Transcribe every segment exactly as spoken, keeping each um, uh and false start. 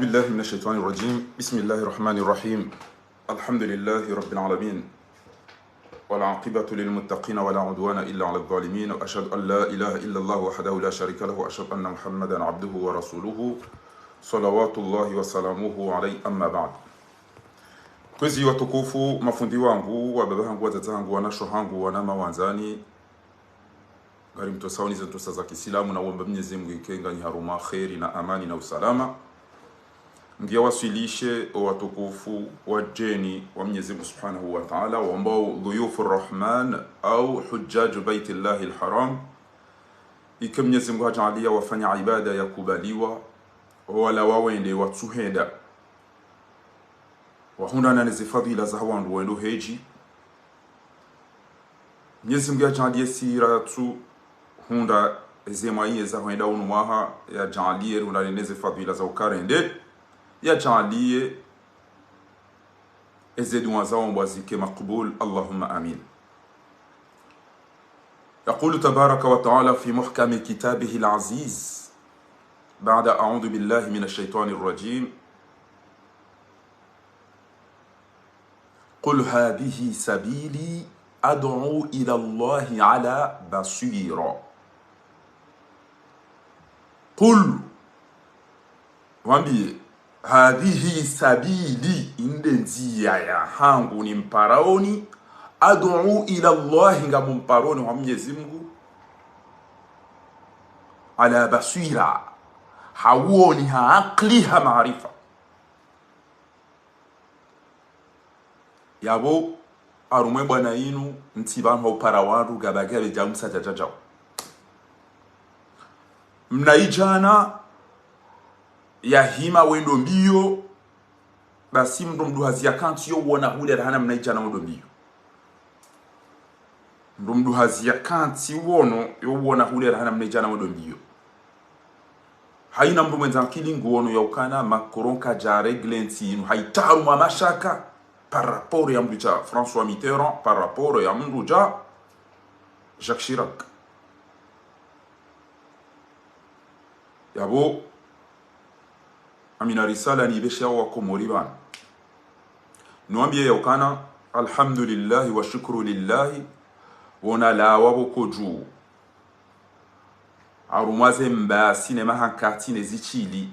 بالله من الشيطان الرجيم. بسم الله الرحمن الرحيم. الحمد لله رب العالمين. والعاقبة للمتقين ولا عدوان إلا على الظالمين. وأشهد أن لا إله إلا الله وحده لا شريك له، وأشهد أن محمدا عبده ورسوله، صلوات الله وسلامه عليه، أما بعد. Kwezi watukufu, mafundi wangu, wababa hangu, wadzadze hangu, wanashe hangu, wananya wandzani, ngarimtosao ni ze ntosa za kiislamu, na womba Mnyezi Mungu yike nganyi harumwa kheri na amani na usalama. Ngiya waswilishe o watukufu wadjeni wa Mnyezi Mungu Subhanahu wa Ta'ala, wambwao dhuyufu Rahman au hujjaju Baitillahi al-Haram. Yike Mnyezi Mungu hadjaaliya wafanya ibada ya kubaliwa, wala wawende watsuhenda, wahundrana ne ze fadhila za wandru wendo hedji. Mnyezi Mungu yadjaaliye si ratsuhundra eze mwayiye za hwenda unu mwaha, yadjaaliye rihundrane ne ze fadhila za ukarende, yadjaaliye eze dua zaombwa zike makbul, Allahumma amin. يقول تبارك وتعالى في محكم كتابه العزيز بعد أعوذ بالله من الشيطان الرجيم: قل هذه سبيلي أدعو إلى الله على بصيرة. قل, wambiye, هذه سبيلي, inde ndziya yahangu nimparaoni, أدعو إلى الله, ngamumparoni ha Mnyezi Mungu, على بصيرة, ha uoni, ha akili, ha maarifa. Yapvo, harumwa e bwana yinu, ntsi pvanu haupara wandru gabagaba dja umsa djadjadjao. Mnaidjana yahima wendo mbiyo, basi mndru mduhazi yakantsi yo uona hule rahana mnaidjana wendo mbiyo. Mndru mduhazi yakantsi wono yo uona hule rahana mnaidjana wendo mbiyo. Hayina mndru mwendza akili nguono ya ukana Macron kadja régler ntsi yinu, hayitru harumwa mashaka, par rapport ya mndru dja François Mitterrand, par rapport ya mndru dja Jacques Chirac. Yapvo, ngamina risala nibeshe ya wakomori pvanu. Niwambiye ya ukana, alhamdulillahi wa shukru lillahi, wona lawa pvoko dju harumwa ze mbasi ne mahankati ne zitshili.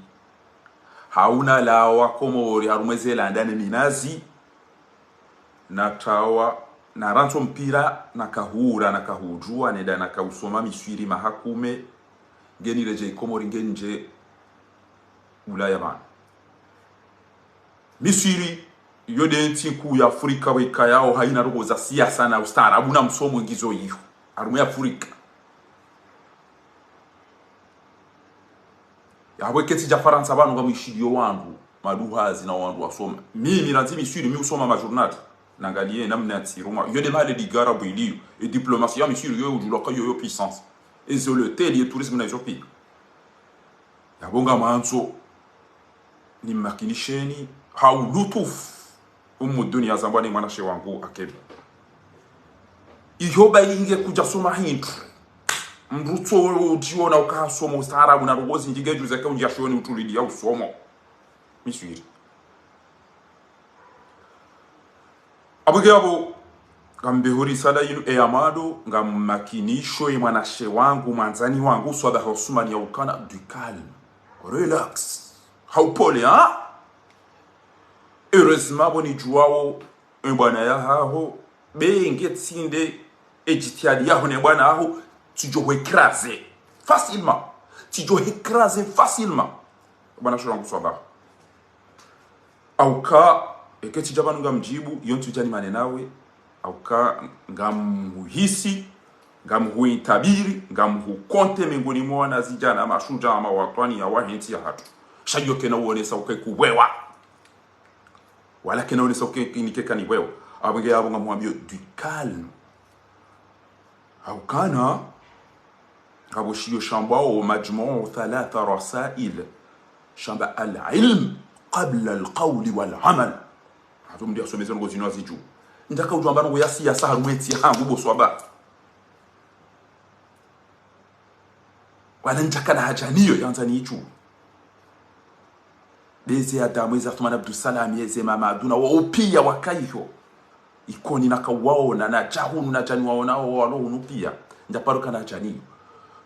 Hauna lawa Komori harumwa ze landa ne minazi. Natrawa, narantso mpira, nakahura, nakahudjuwa, nenda nakausoma Miswiri maha kume, ngeni redjeyi Komori, ngeni dje Ulaya pvanu. Miswiri, yo nde ntsi nkuu ya Afrika, weka yawo hayina ndrongoo za siasa na ustaarabu na msomo ngizo yiho harumwa ya Afrika. Yapvo eketsi dja Farantsa pvanu ngamwishiliyo wandru maduhazi na wandru wasoma. Mimi randzi Miswiri, mi usoma majournal. Nangaliye namna ntsi irumwa. Yo nde mahala ligara bwiliyo. E diplomasi ya Miswiri yo udjulwa ka yo yo puissance. Ezo hôtel, e tourisme na izo piya. Yapvo ngamwandzo nimakinisheni ha ulutufu. Umu duniya zambwa ni mwanashe wangu akeli. Iho ba inge kudja soma hindru. Mndru tso udjiona uka hasoma ustaarabu na ndrongoo zindji ngedjuze ke undjia shioni utulidi ya usomo. Miswiri. Apvo nge yapvo, ngambeho risala yinu e ya mwando, ngammakinisho ye mwanashe wangu, mwandzani wangu, Swabaha Usumani ya ukana, du calme. Relax. Ha upole, ha? Heureusement, pvo nidjuwawo, e bwana yahaho, be nge tsi nde, e djitihadi yaho ne bwana yaho, tsidjo hwécraser. Facilement. Tsidjo hwécraser facilement. Bwana sho wangu Swabaha. Hauka, eke tsidja pvanu ngamdjibu, iyo ntsu djani mane nawe, hauka ngamhuhisi, ngamhuitabiri, ngamhukonte mengoni mwa wanazidjana mashudjaa mawatwani ya wahe ntsi yahatru. Sha iyo kena uonesa uke kuwewa. Wala kena uonesa uke kinike kani wewa. Apvo nge yapvo ngamwambiyo du calme. Haukana, ngapvo shiyo shambwawo Majmuu Thalatha Rasail, shamba العلم قبل القول والعمل. Hata mndru yasome ze ndrongoo zinu azidjuwe. Ndjaka udjuwa amba ndrongoo ya siasa harumwa entsi yahangu bo Swabaha. Wala ndjakana haja nayo yandza nidjuwe. Beze Adamu, eze Athumani Abdusalami, eze Mamadou, na wao piya waka iho. Ikoni nakawaona, nadja hunu nadjani waona, wao walo hunu piya. Ndjaparo kana djaniyo.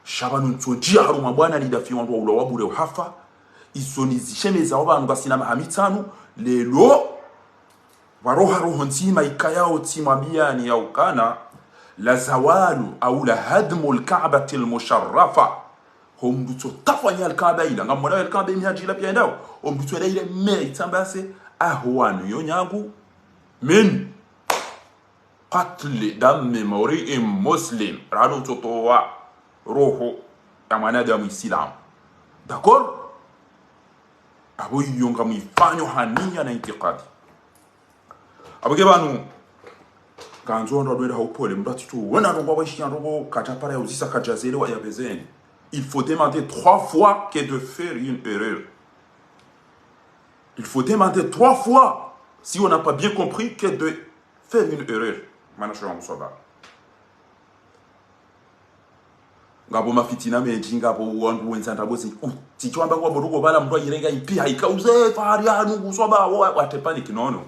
Sha pvanu ntsondjiya harumwa bwana lidafi wandru waula wabure uhafa. Izo nizishemeza wapvanu ngasina maha mitsanu. Lelo, pvwaroha roho ndzima ikayao tsimwambiyani yaukana, la zawalu au la hadmu al-Ka'bati al-musharrafa. Ho mndru tso tafanya al-Kaaba ila. Ngamwona al-Kaaba imi hadjila piya endao. Ho mndru tso ela ile me itsambase. Aho wanu yo nyangu. Min qatli dammi mri'in muslim. Rado tso towa roho ya mwanadamu Isilamu. D'accord? Apvo iyo ngamwifanyo ha niya na itikadi. Apvo ke pvanu, kandzo ndo adwenda ha upole, mndru atsi tu, wena ndrongo wa ishiya ndrongo, kadjapara ya uzisa kadjazelewa ya bezeni. Il faut demander trois fois que de faire une erreur. Il faut demander trois fois si on n'a pas bien compris que de faire une erreur. Mwanashe wangu swaba. Ngapvo mafitina mendji, ngapvo wandru wendza ndrabo zi-, u-, tsi tsi wamba kwa boruko bala mndru ayirenga ipi, hayika uze fahari yanu, kuswaba, wa, wa, wate panique, non, non.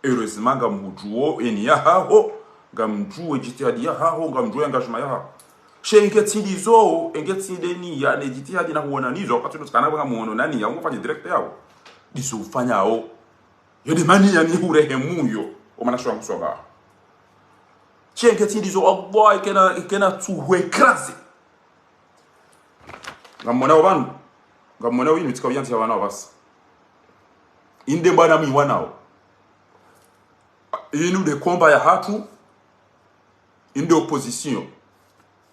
Heureusement, ngamdjuo eni yahaho, ngamdjuo djitihadi yahaho, ngamdjuo engagement yahaho. She nge tsi ndizo, nge tsi nde niya, ne djitihadi nahuona nizo, wakati nusikana kwa muono nani, ya ungofanye direct yaho. Ndizo ufanyao. Yo nde maniya nihurehemuyo, o mwanashe wangu swaba. She nge tsi ndizo, Allah, ikena, ikena tsuhwe kraze. Ngamwonao pvanu, ngamwonao inu tsika uyanzi ya pvanu pvasi. Inde bwana mwiwanao. Inu nde combat yahatru, inde opposition.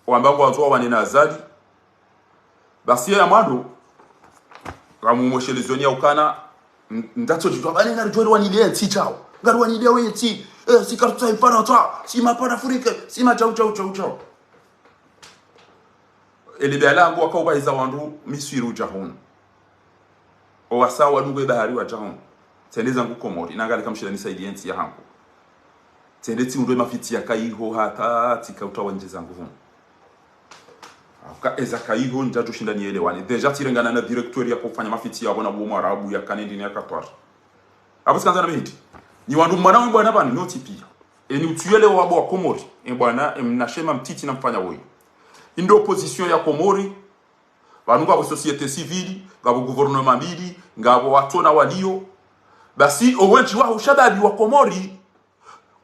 Wamba ngwandzo wawane na Azali. Basi ya mwando, ngamumweshelezoni yaukana, n-, ndatso djitwa, bane ngaridjo lwanilia entsi djao. Ngarilwanilia we entsi, eh, si kartsa iParantsa, si maPanafricains, si ma djao, djao, djao, djao. Ele bela ngo waka ubahiza wandru Miswiru dja hunu. Owasa wadungu ye bahari wadja hunu. Tsende zangu Komori, nangalika mshila nisaidie entsi yahangu. Tsende tsiundre mafitsi yaka iho hata tsika uta wandje zangu hunu. Aka eza ka iho ndjadjo shinda nielewane. Déjà tsirengana na directeur yakofanya mafitsi yapvo na uwo Mwarabu yaka nendini ya Qatar. Apvo tsikandza na mihiti. Ni wandru mwana we bwana pvani, notsi piya. Eni utsuyele wapvo wa Komori. E bwana, e mwanashe mtiti na mfanya woyi. Inde opposition ya Komori, pvanu ngapvo société civile, ngapvo gouvernement mbili, ngapvo watsona waliyo. Basi, owendji waho ushababi wa Komori,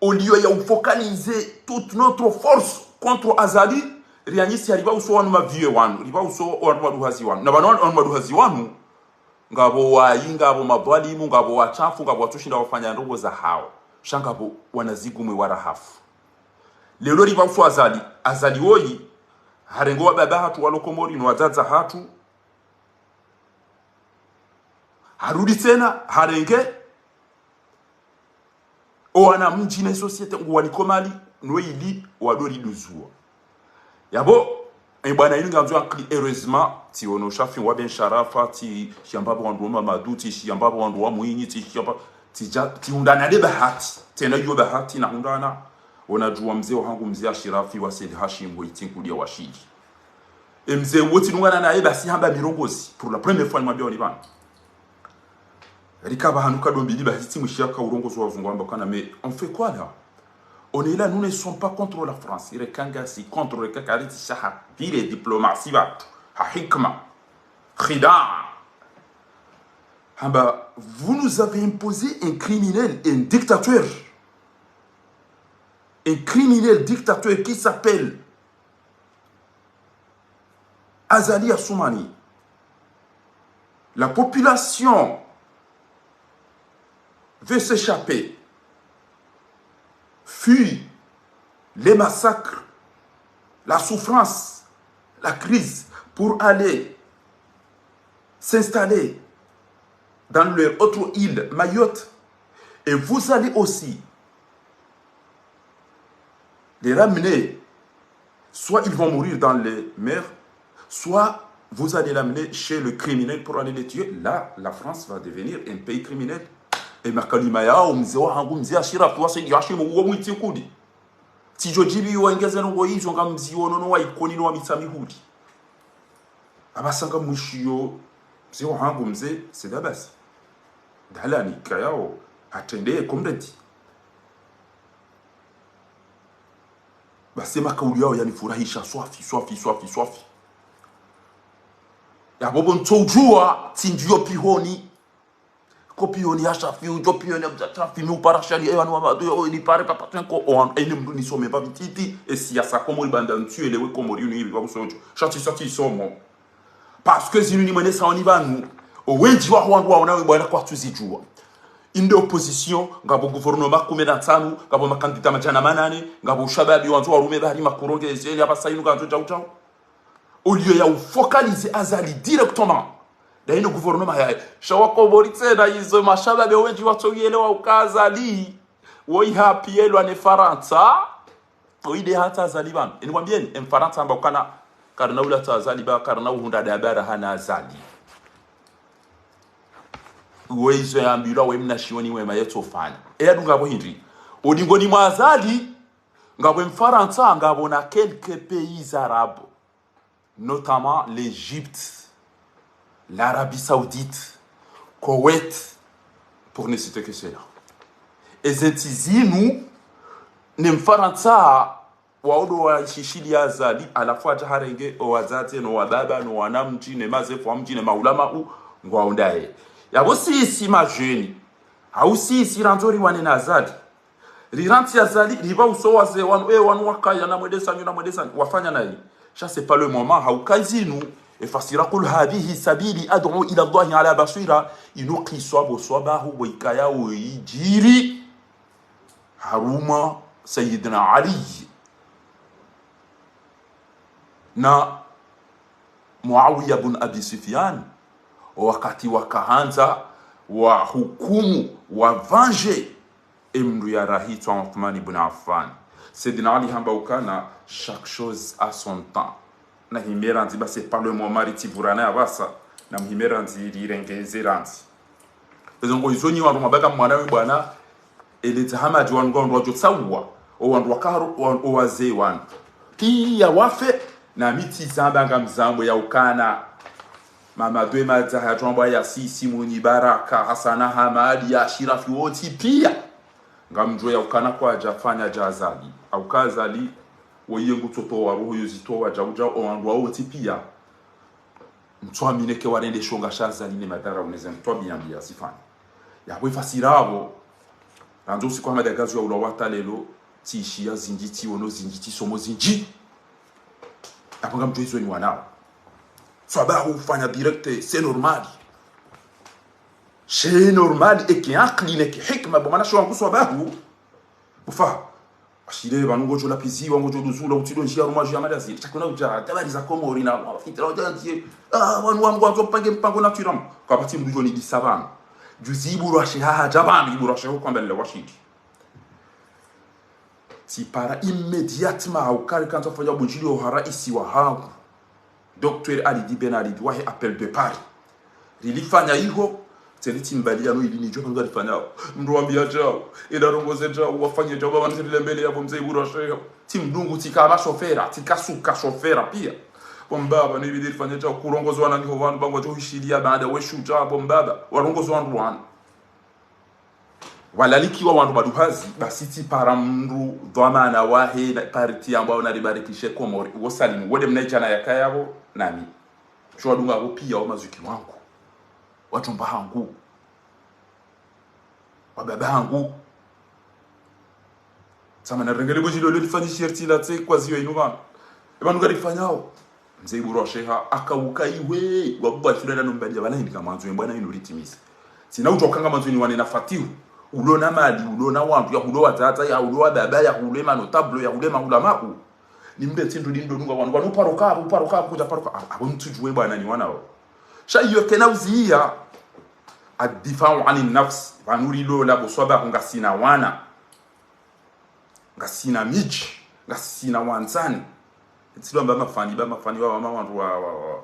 oliyo ya ufocaliser toute notre force contre Azali, rianyisi ya ripva uso wanu mavieux wanu, ripva uso wanu maduhazi wanu. Na pvanu wanu maduhazi wanu, ngapvo wayi, ngapvo madhwalimu, ngapvo watshafu, ngapvo watsushinda wafanya ndrongo zahao. Sha ngapvo wanazigumwe warahafu. Lelo ripva uso Azali, Azali woyi, harenge wababa hatru walo Komori, no wadzadze hatru. Harudi tsena, harenge, owana mdji ne société, nguwaniko mali, no ili, wado riduzua. Yapvo, e bwana inu ngandzo ankili, heureusement, tsiono Shafi wa Ben Sharafa, tsi shiyamba pvo wandru wa Mamadou, tsi shiyamba pvo wandru wa Mwinyi, tsi shiyamba, tsi dja, tsi hundana nde bahati. Tsena iyo bahati na hundana, ona djuwa mze wahangu mze Ashirafi wa Said Hashim ho itsinkudia washili. E mze wo tsinungana naye basi hamba mirongozi. Pour la première fois nimwambia wani pvanu. Rika pvahanu kadombi liba hitsi mwishiya ka urongozi wa wazungu wamba kana, mais on fait quoi là? On est là, nous ne sommes pas contre la France. Irekanga si contre le kakari tsi shaha pire diplomatie pvatru. Ha hikma. Khida. Hamba, vous nous avez imposé un criminel, un dictateur. Un criminel dictateur qui s'appelle Azali Assoumani. La population veut s'échapper, fuit les massacres, la souffrance, la crise pour aller s'installer dans leur autre île, Mayotte. Et vous allez aussi les ramener, soit ils vont mourir dans les mers, soit vous allez l'amener chez le criminel pour aller les tuer. Là, la France va devenir un pays criminel. E makalima yao mze wahangu, mze Ashirafi wa Said Hashim, uwo mwitsi kudi. Tsidjo djibiwa ngeze ndrongo izo ngamziono no wa Ikoni no wa Mitsamihuli. Apvasa ngamwishiyo, mze wahangu mze, c'est la base. Dalani kayao, hatrende, comrade. Basi makauli yao yanifurahisha, swafi, swafi, swafi, swafi. Yapvo pvo ntso udjua, tsi ndjiyo pihoni. Ko pihoni ya Shafi, udjo pihoni ya Shafi, mi upara shali, ewa nuwa madu, yo, ni pare papa twenko, o, ene mdru nisome pa vititi, e siyasa Komori banda ntsu elewe Komori unu ivi, pva kusodjo. Shati, shati isomo. Parce que zinu nimwenesa wani pvanu, owendji waho wandru waona we bwana kwatsu zidjua. Inde opposition, ngapvo gouvernement kume na ntsanu, ngapvo makandida madjana manane, ngapvo ushababi wandzo warume bahari makuronge ezeni, apvasa inu kandzo djau djau. Au lieu ya ufocaliser Azali directement. Nda ino gouvernement yaye. Sha wakomori tsena izo mashababi wendji watsoyelewa uka Azali. Woyi hapviyelwa ne Farantsa. Oyi nde hata Azali pvanu. Eni kwambieni, e Mfarantsa hamba ukana karina ula ta Azali ba, karina uhundra dabara hama Azali. Uwe izo yambilwa we mnashioni wema yetsofanya. Eya dunga pvo hindri. Odingoni mwa Azali, ngapvo e Mfarantsa, ngapvo na quelques pays arabes, notamment l'Égypte, l'Arabie Saoudite, Koweït, pour ne citer que cela. Ezentsi zinu, ne Mfarantsa, wao ndo washishiliya Azali, halafu hadja harenge, owadzadze, no wababa, no wanamdji, ne mazefu wa mdji, ne maulamau, ngwaondaye. Yapvo sisi majeni, hau sisi randzo riwane na Azali. Rirantsi Azali, ripva uso wazee wanu, eh, wanu wakaya na mwendesani, na mwendesani, wafanya nayi. Sha c'est pas le moment, hauka zinu, e fasira قل هذه سبيلي أدعو إلى الله على بصيرة, inu kiswa bo swabahu, bo ikaya, wo idjiri, harumwa Sayyidina Ali na Muawiya bun Abi Sufyan, wakati wakahandza wahukumu, wavanje, e mndru yarahitswa Uthman ibn Affan. Sayyidina Ali hamba ukana, chaque chose a son temps. Na hime randzi ba c'est pas le moment ritsi pvurana ya pvasa, na mhime randzi rirenge ze randzi. Ezo ngo izo nyi wandru mwabaka mwana we bwana, eledza hamadji wandru ngwandru wadjo tsauwa, o wandru wakaharo, o wazee wanu. Piya wafe, na mi tsi zamba nga mzambo ya ukana. Mama dwe madza hayatwambwa ya sisi Mwinyi Baraka, Hasana Hamadi, ya Ashirafi wontsi piya. Ngamdjuwa ya ukana kwadja fanya dja Azali. Hauka Azali, woye ngutsotowa roho yo zitowa djau djau, o wandru wa wontsi piya. Mtwamine ke warende shonga sha Azali ne madhara uneze mtwabi yambiya zifanya. Yapvo ifasira apvo, randzo usiku Hamada Gazou ya ulwa wata lelo, tsishiya zindji, tsiono zindji, tsisomo zindji. Yapvo ngamdjuwa izo ni wanao. Swabahu ufanya direct, c'est normal. C'est normal, eke akili, neke hikma, bo mwana sho wangu swabahu. Ufa. Ashile pvanu ngodjo lapviziwa, ngodjo duzula, utsido njiya harumwa dju ya madaziri. Shakuna udja, habari za Komori na, fitira udja njiye. Ah, wanu wangu wandzo mpange mpango na twiramu. Kapvatsi mndru djo nidisa pvanu. Juzi Ibu Rwashe ha hadja pvanu, Ibu Rwashe ho kwamba lila washidi. Tsipara immédiatement hauka rikandza fanya bundjili ho ha raisi wahangu. Docteur Alidi Ben Alidi wahe appel de Paris. Rilifanya iho, tseli tsimbali yanu ili nidjuwe pvanu ngalifanyao. Mndru wambiya djau, ila rongoze djau, wafanye djau, baba nitsi rilembele yapvo mze Ibu Rwashe ho. Tsimdungu tsika ba shofera, tsika suka shofera piya. Bo mbaba, no ibidi rifanye djau, kurongozo wana niho pvanu, ba ngwadjo hishiliya baada we shudja, bo mbaba, warongozo wandru wanu. Walalikiwa wandru ba duhazi, basi tsipara mndru dhwamana wahe na parti yambao naribarikishe Komori. Uwo Salimu, wode mnaidjana yakaya pvo, nami. Sho wadunga apvo piya wo mazuki wangu. Wadjomba hangu. Wababa hangu. Sama narengele bundjili lolo lifanyishiya ritsila tse kwaziwa inu pvanu. E pvanu ngalifanyao. Mze Ibu Rwashe ha, akauka iwe, wabuba shule na nombali ya pvala hindri kamwandzo, e mbwana inu ritimize. Tsina udjo kanga mwandzo ni wane na Fatihu. Ulo na mali, ulo na wandru, ya hulo wadzadze, ya hulo wababa, ya hulo e manotable, ya hulo e maulamau. Nimbe tsi ndo lindo dunga wanu, wanu uparoka, uparoka, kudja paroka. Apvo mtsudjuwe bwana ni wanao. Sha iyo kena uziya. Ad-difau ani nafs, pvanu rilola bo swabahu ngasina wana. Ngasina midji, ngasina wandzani. Tsilomba mafani, ba mafani wa, wa, wa, wandru wa, wa, wa,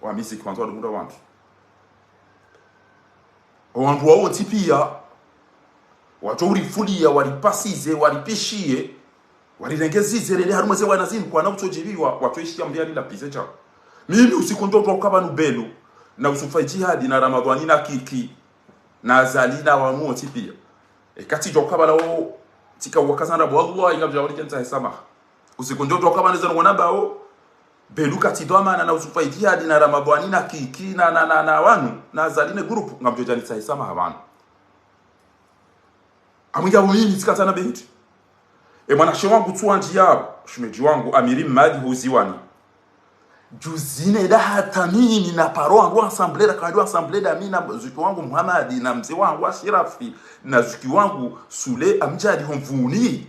wa miziki, wandru wa dukunda wandru. Wandru wa wontsi piya, wadjo urifuliya, waripasize, waripishiye, warirengezize, rende harumwa ze wana zinu, kwana kutsodjibiwa, wadjo ishiya mbiya lila pize djao. Mimi usiku ndo twa ukaba nubelu, na Usufa Djihadi, na Ramadhwani, na Kiki. Na Azali na wanu wontsi pia. Eka tsidjo kabala wo, tsika wakazandra bo Allah, inga bja wali djantsa hisamaha. Usiku ndjo djo kabala zanu wana bao, Belu katsi dhwamana na Usufa Itihadi na Ramabwani na Kiki na, na, na, na wanu, na Azali ne groupe, ngamdjo djanitsa hisamaha pvanu. Amwinga umini, tsika tsana Beit. E mwanashe wangu tsuwandji yapvo, shemedji wangu, Amiri Mmadi Huziwani. Djuzi nde hata mimi na paro wangu assemblée, na kawandi assemblée nda mi na zuki wangu Muhamadi, na mze wangu Ashirafi, na zuki wangu Sule Amdjadi ho Mvuni.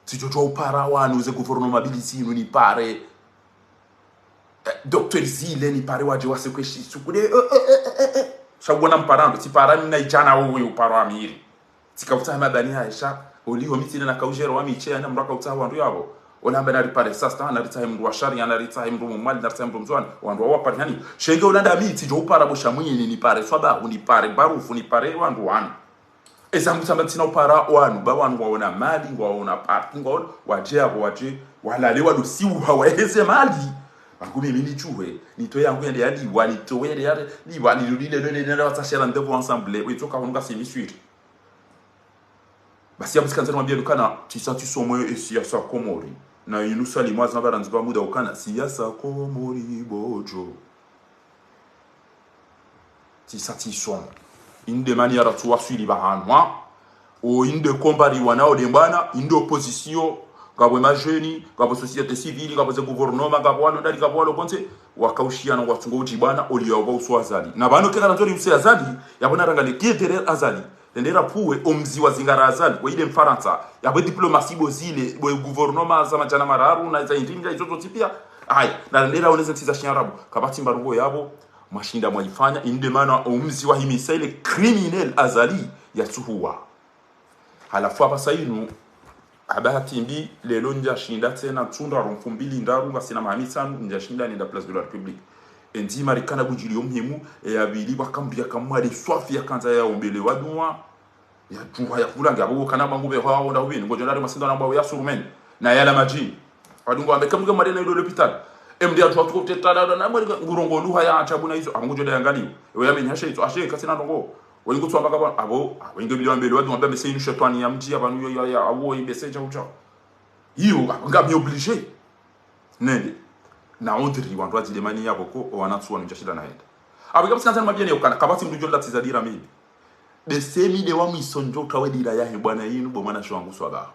Tsidjo djuwa upara wanu ze gouvernement mbili zinu nipare. Eh, Docteur Zile nipare wadje wasekwe shitsu kude, eh, eh, eh, eh, eh, eh. Sha wana mpara ndo, tsipara mi na idjana wowe upara Amiri. Tsika utsaha mabani haya sha, oliho mi tsina na kaujero wa mi tse, yana mndru aka utsaha wandru yapvo. Ola amba naripare sasta, naritsahe mndru wa sharia, naritsahe mndru mumwali, naritsahe mndru mzwani, wandru wa wapari hani. Shenge ola nda mi tsidjo upara bo sha mwinyi, nipare Swabahu, nipare Barufu, nipare wandru wanu. Eza ngu tsamba tsina upara wanu, ba wanu ngwaona mali, ngwaona parti, ngwaona, wadje yapvo, wadje, walale, walusiuha, waheze mali. Bangu mimi nitsuhe, nitowe yangu yende yaliwa, nitowe yende yaliwa, nilulile, nilulile, nilulile, watsashela ndevu ensemble, wetsoka hunu ngasi miswiri. Basi yapvo tsika ndzani mwambia ukana, tsisa tsisomo ye siasa Komori. Na inu salimu azina barandzi ba muda ukana, siasa Komori bodjo. Tsisa tsisomo. Inde mani yaratsu waswili pvahanu, ha? O inde kombari wana o dembana, inde opposition, ngapvo majeunes, ngapvo société civile, ngapvo ze gouvernement, ngapvo walo ndali, ngapvo walo kontsi, wakaushiana ngwatsungo udjibana, oliyo wa uso Azali. Na pvanu kekana nzori uso Azali, yapvo narangale kiederer Azali. Tendera pvuwe, omzi wa zingara Azali, wa ile Mfarantsa, yapvo diplomatie bo zile, bo gouvernement za madjana mararu, na za indinga, izo zontsi pia. Ayi, na tendera oneze ntsi za shiarabu, kapvatsi mbarugo yapvo, mwashinda mwaifanya, inde mana omzi wa himisa ile criminel Azali yatsuhuwa. Halafu apvasa inu, ha bahati mbi, lelo ndjashinda tsena ntsunda ro mfumbili ndraru ngasina maha mitsanu, ndjashinda nenda Place de la République. Endzi marikana budjili yo muhimu, e ya pvili wakambia kamwali swafi yakandza yaombelewa dua, ya dua ya kula nge apvo kana bangu be hwa onda hubini, ngodjo ndari masinda na mbawe ya surumeni, na yala madjini. Wadungo ambe kamwe kamwali na ilo l'hôpital. Emdi ya dua tuko teta na, na mwali ngurongo luha ya ajabu na izo, apvo ngudjo nda yangaliwa. Ewe ya meni hashe izo, hashe kasina ndrongo. Wengi utswamba kaba, apvo, wengi bidi wambe, wadi wambe mese inu shetwani ya mdji, apvanu yo, ya, ya, apvo, imbese dja udja. Iyo, apvo ngami obligé. Nende. Na ondri, wandru wadjile mani yapvo ko, o wanatsu wanu ndjashinda na henda. Apvo kapvatsi kandzani mwambia ne ukana, kapvatsi mndru djo latsi za dira mimi. Bese mi nde wa mwiso ndjo kawe dira yahe bwana inu, bo mwanashe wangu Swabahu.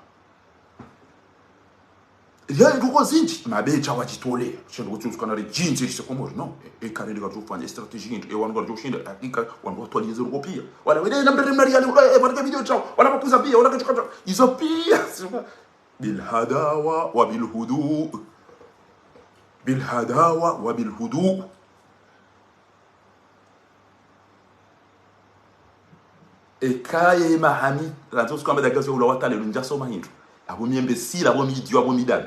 Ya, nduko zindji, mabecha wadjitole. Shendo kuti usikana re djindji lise Komori, no? E, e, kare ndika tufanya stratégie ndji, e, wanu ngwadjo shinda, e, ika, wanu watwali nze ruko pia. Wala, wele, na mbere mnari yani, e, e, wala video chao, wala makuza pia, wala kachuka chao. Izo pia, siwa. Bil hadawa wa bil hudu. Bil hadawa wa bil hudu. Eka ye mahami, randzo usiku amba dagazo ula watale lu ndjasoma hindru. Apvo mi imbécile, apvo mi idiot, apvo mi dami.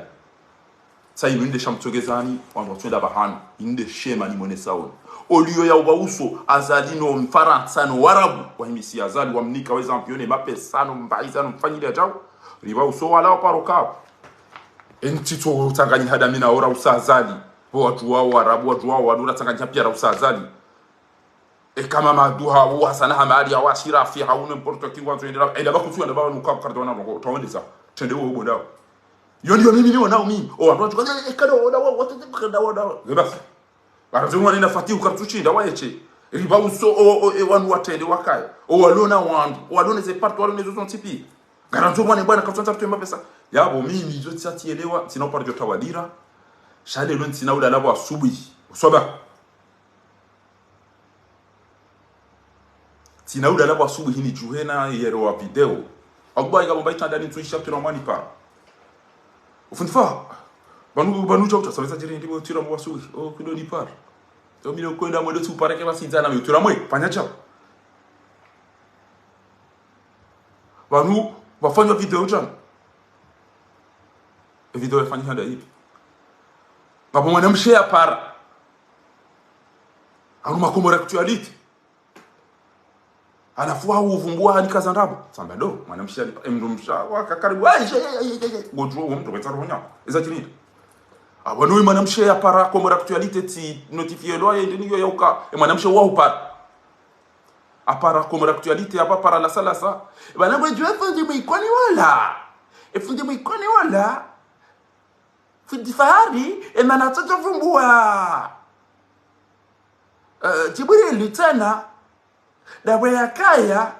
Sa inu inde sha mtsogezani, wandru watswenda pvahanu, inde shema ni mwene saoni. Oliyo ya upva uso, Azali no Mfarantsa no Warabu, wahimisi Azali, wamnika weza mpione mapesa no mbayiza no mfanyile ajau. Ripva uso wala waparo kapvo. Entsi tso tsanganyi hadami na ora usa Azali. Pvo wadjuwa Warabu, wadjuwa wadura tsanganyi pia ra usa Azali. E kama maduha, u Hasana Hamadi, awa Shirafi, hau n'importe qui, ngwandzo yendela, ela bakutsu yenda baba nuka kardo wana moko, tawendesa, tende wo bonda. Yo ndiyo mimi niwo nao mimi, o wandru watsuka, e, e, kada wo dawa, wate, kada wo dawa. Ze basi. Bara zinu wana ina fatihu kartsu shinda, wa eche. Ripva uso, o, o, e, wanu watende wakaya. O walona wandru, o walona ze parti, walona zo zontsi pia. Ngarandzo mwana bwana kartsu anza kutowa mapesa. Yapvo mimi, zo tsatsi elewa, tsina upara djo tawadira. Sha lelo ntsina ulala pvo asubuhi. Uswaba. Tsina ulala pvo asubuhi nidjuhe na yero wa video. Abuba inga bomba itanda ni ntsu isha pvira mwani para. Ufundi fa. Pvanu, pvanu djau ta, samesa djiri ndipvo pvira mwa asubuhi. O, kudo ni para. O, mi no kwenda mwendo tsu para ke basi dzana mi pvira mwe, fanya djau. Pvanu, pvafanywa video djana. E video yafanywa handa ipvi. Ngapvo mwanamshe ya para. Haruma Comores Actualité. Halafu wa uvumbua hanika za ndrabo. Tsamba do, mwanamshe ya, e mndru mshe, wa kakari, wa, ye, ye, ye, ye, ye. Ngodjuwa, uwo mndru wetsa roho nyawo. Eza djiri. Apvanu ye mwanamshe yapara Comores Actualité tsi notifié lwa ye ndeni yo yauka. Ye mwanamshe wa upara. Apara Comores Actualité, apva para la salasa. Pvanu ngwe djuwa fundi Mwikoni wala. E fundi Mwikoni wala. Fundi Fahari, e mana tsotso vumbua. Eh, Djibril tsena. Dapvwe yakaya,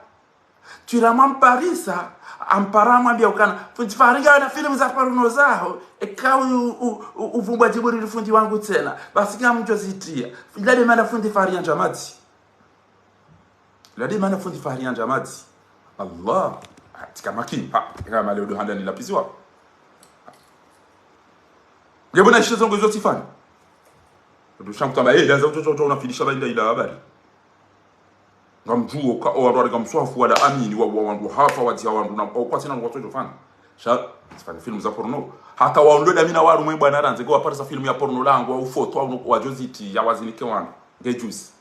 Twiramu amparisa, ampara amwambia ukana, fundi Fahari ngawena filmu za porno zaho, eka u, u, u, uvumbua Djibril fundi wangu tsena, basi ngamdjo zitia. Ila nde mana fundi Fahari yandza madzi. Ila nde mana fundi Fahari yandza madzi. Allah, atika makini, ha, nga male udo handa ni lapisiwa. Nge bona ishe zongo izo tsifanya. Ndo shangu tamba, eh, ndaza utoto unafilisha ba inda ila habari. Ngamdjuo ka, o wandru wari ngamswafu wala amini, wa, wa wandru hafa, wadziha wandru na, o kwatsina wandru watsodjo fanya. Sha, tsifanya filmu za porno. Hata waondo damina waru mwe bwana randze, nge waparisa filmu ya porno langu, wa ufoto, wa uno, wadjo ziti, ya wazinike wandru. Nge juzi.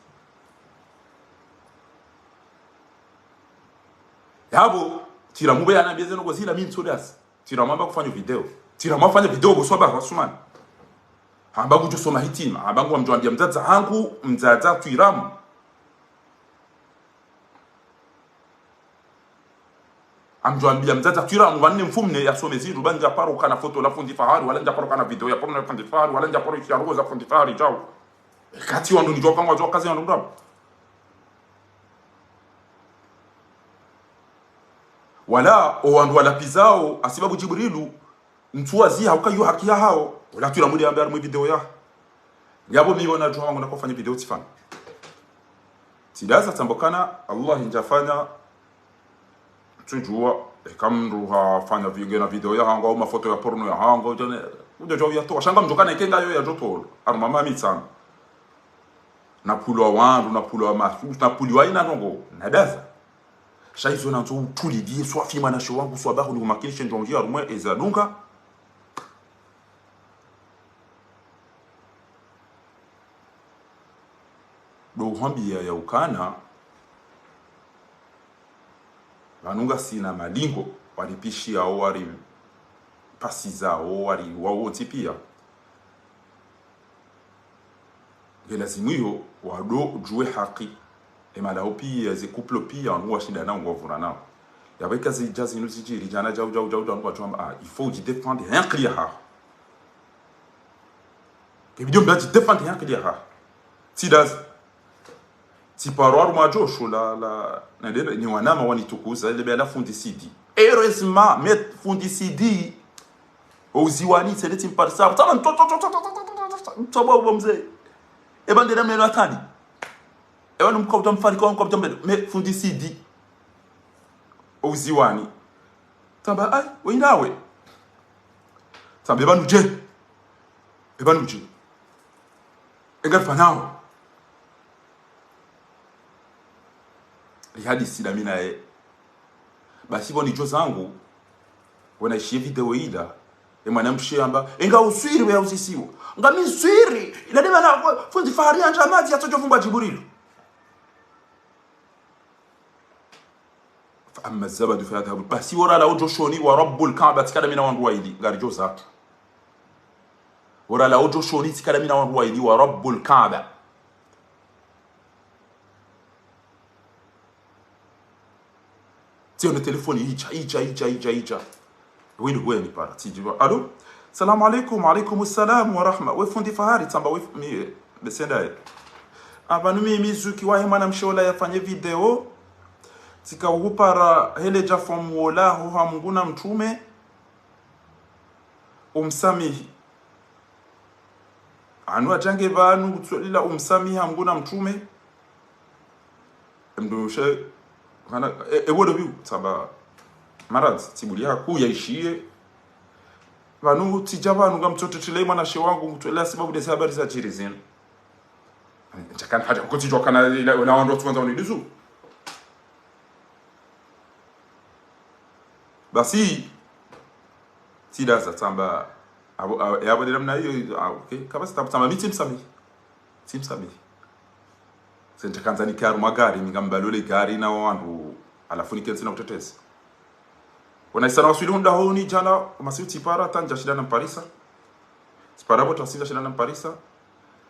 Yapvo, Twiramu be yanambia zeno ngozila mi ntsodasi. Twiramu amba kufanya video. Twiramu afanya video boswa ba Rasumani. Amba ngudjo soma hitima. Amba ngwamdjo ambia mdzadze hangu, mdzadze Twiramu. Amdjo ambia mdzadze Twiramu, pvanu ne mfumne yasome zindru, ba ndja paro kana foto la fundi Fahari, wala ndja paro kana video ya porno ya fundi Fahari, wala ndja paro ishiaruo za fundi Fahari, djau. Kati wandru nidjo kangwa djo kazi wandru mdrabu. Wala, o wandru walapizao, hasibabu Djibrilu, ntsu waziha, uka yo haki yahao, wala Twiramu nde ambe harimwe video ya. Yapvo mi wona djuha wangu nakofanya video tsifanya. Tsidaza tsamba ukana, Allah ndjafanya, tsudjuwa, eka mndru hafanya vi-, ngena video yahangu, au mafoto ya porno yahangu, udjone, udjo djuwa uyatowa. Sha ngamdjo kana ike ngayo yadjo tolwa. Harumwa mami tsamba. Napvulwa wandru, napvulwa masusu, napvuliwa ina ndrongo, nadaza. Sha izo nandzo utulilie swafi mwanamshe wangu, swabahu ni umakinishe ndrongo harumwe eza dunga. Ndo uhambia ya ukana, pvanu ngasina malingo, waripishiao, waripasizao, wari wawo ntsi pia. Nge lazimu iyo, wado djuwe haki. E malao pia, ze couple pia, wanu washinda nao, ngwavura nao. Yapvo eka zidja zinu zidjiri, djana djau, djau, djau, djau, wanu wadjo amba, ah, il faut udjidéfendre, hein, clear ha. Ke video mdru adjidéfendre, hein, clear ha. Tsidaza. Tsiparo harumwa djosho la, la, na debe, ni wanama wanitukuza, ile be la fundi Sidi. Heureusement, me fundi Sidi. Ouziwani, tsende tsimparisa. Tsama, to, to, to, mtsobo wa mze. Eba ndena melo atani. Eba numka utamfarika wangu kwa mtambele. Me fundi Sidi. Ouziwani. Tsamba, ai, we ndawe. Tsamba, eba nudje. Eba nudje. Enga fanao. Lihadisi la mi naye. Basi pvo nidjo zangu, wona ishiye video ila, e mwanamshe amba, enga uswiri we yauzisiwa. Ngami uswiri, ila nde mana, fundi Fahari yandza madzi yatsodjo vumbua Djibrilu. فأما الزبد فيذهب. Basi wora la udjo shoni wa Rabbul Kaaba, tsikana mi na wandru waili, ngaridjo zatu. Wora la udjo shoni, tsikana mi na wandru waili wa Rabbul Kaaba. Tsiyo ne telefoni idja, idja, idja, idja, idja. Wini, weni para, tsidjiba. Allô? Salamu alaikum, alaikum salam wa rahma. We fundi Fahari, tsamba we fu-, mi, eh, besenda ye. Apvanu mi, mi zuki wahe mwanamshe ola yafanye video. Tsika uhupara hele dja fomu wola ho ha Mungu na mtrume. Umsamihi. Anu adjange pvanu kutsolila umsamihi ha Mungu na mtrume. Mndru she, kana, e, e, wodo biu, tsamba, maradhi, tsibuli yaku yaishiye. Pvanu, tsidja pvanu, ngamtsotetele mwanamshe wangu, kutsolila sibabu ndeze habari zadjiri zinu. Ndjakana hadja, kutsidjuwa kana, ila, ila wandru watsukandza wanidizu. Basi, tsidaza tsamba, apvo, apvo, e apvo ndela mna iyo, ah, okay. Kapvatsi tabu tsamba, mi tsimsamihi. Tsimsamihi. Tsendja kandza nike harumwa gari, mi ngambalole gari na wandru, halafu nike ntsina utetezi. Wona isa na waswili hundra honi djana, umasihu tsipara, tsandja shinda namparisa. Tsipara pvo tasi ndja shila na mparisa.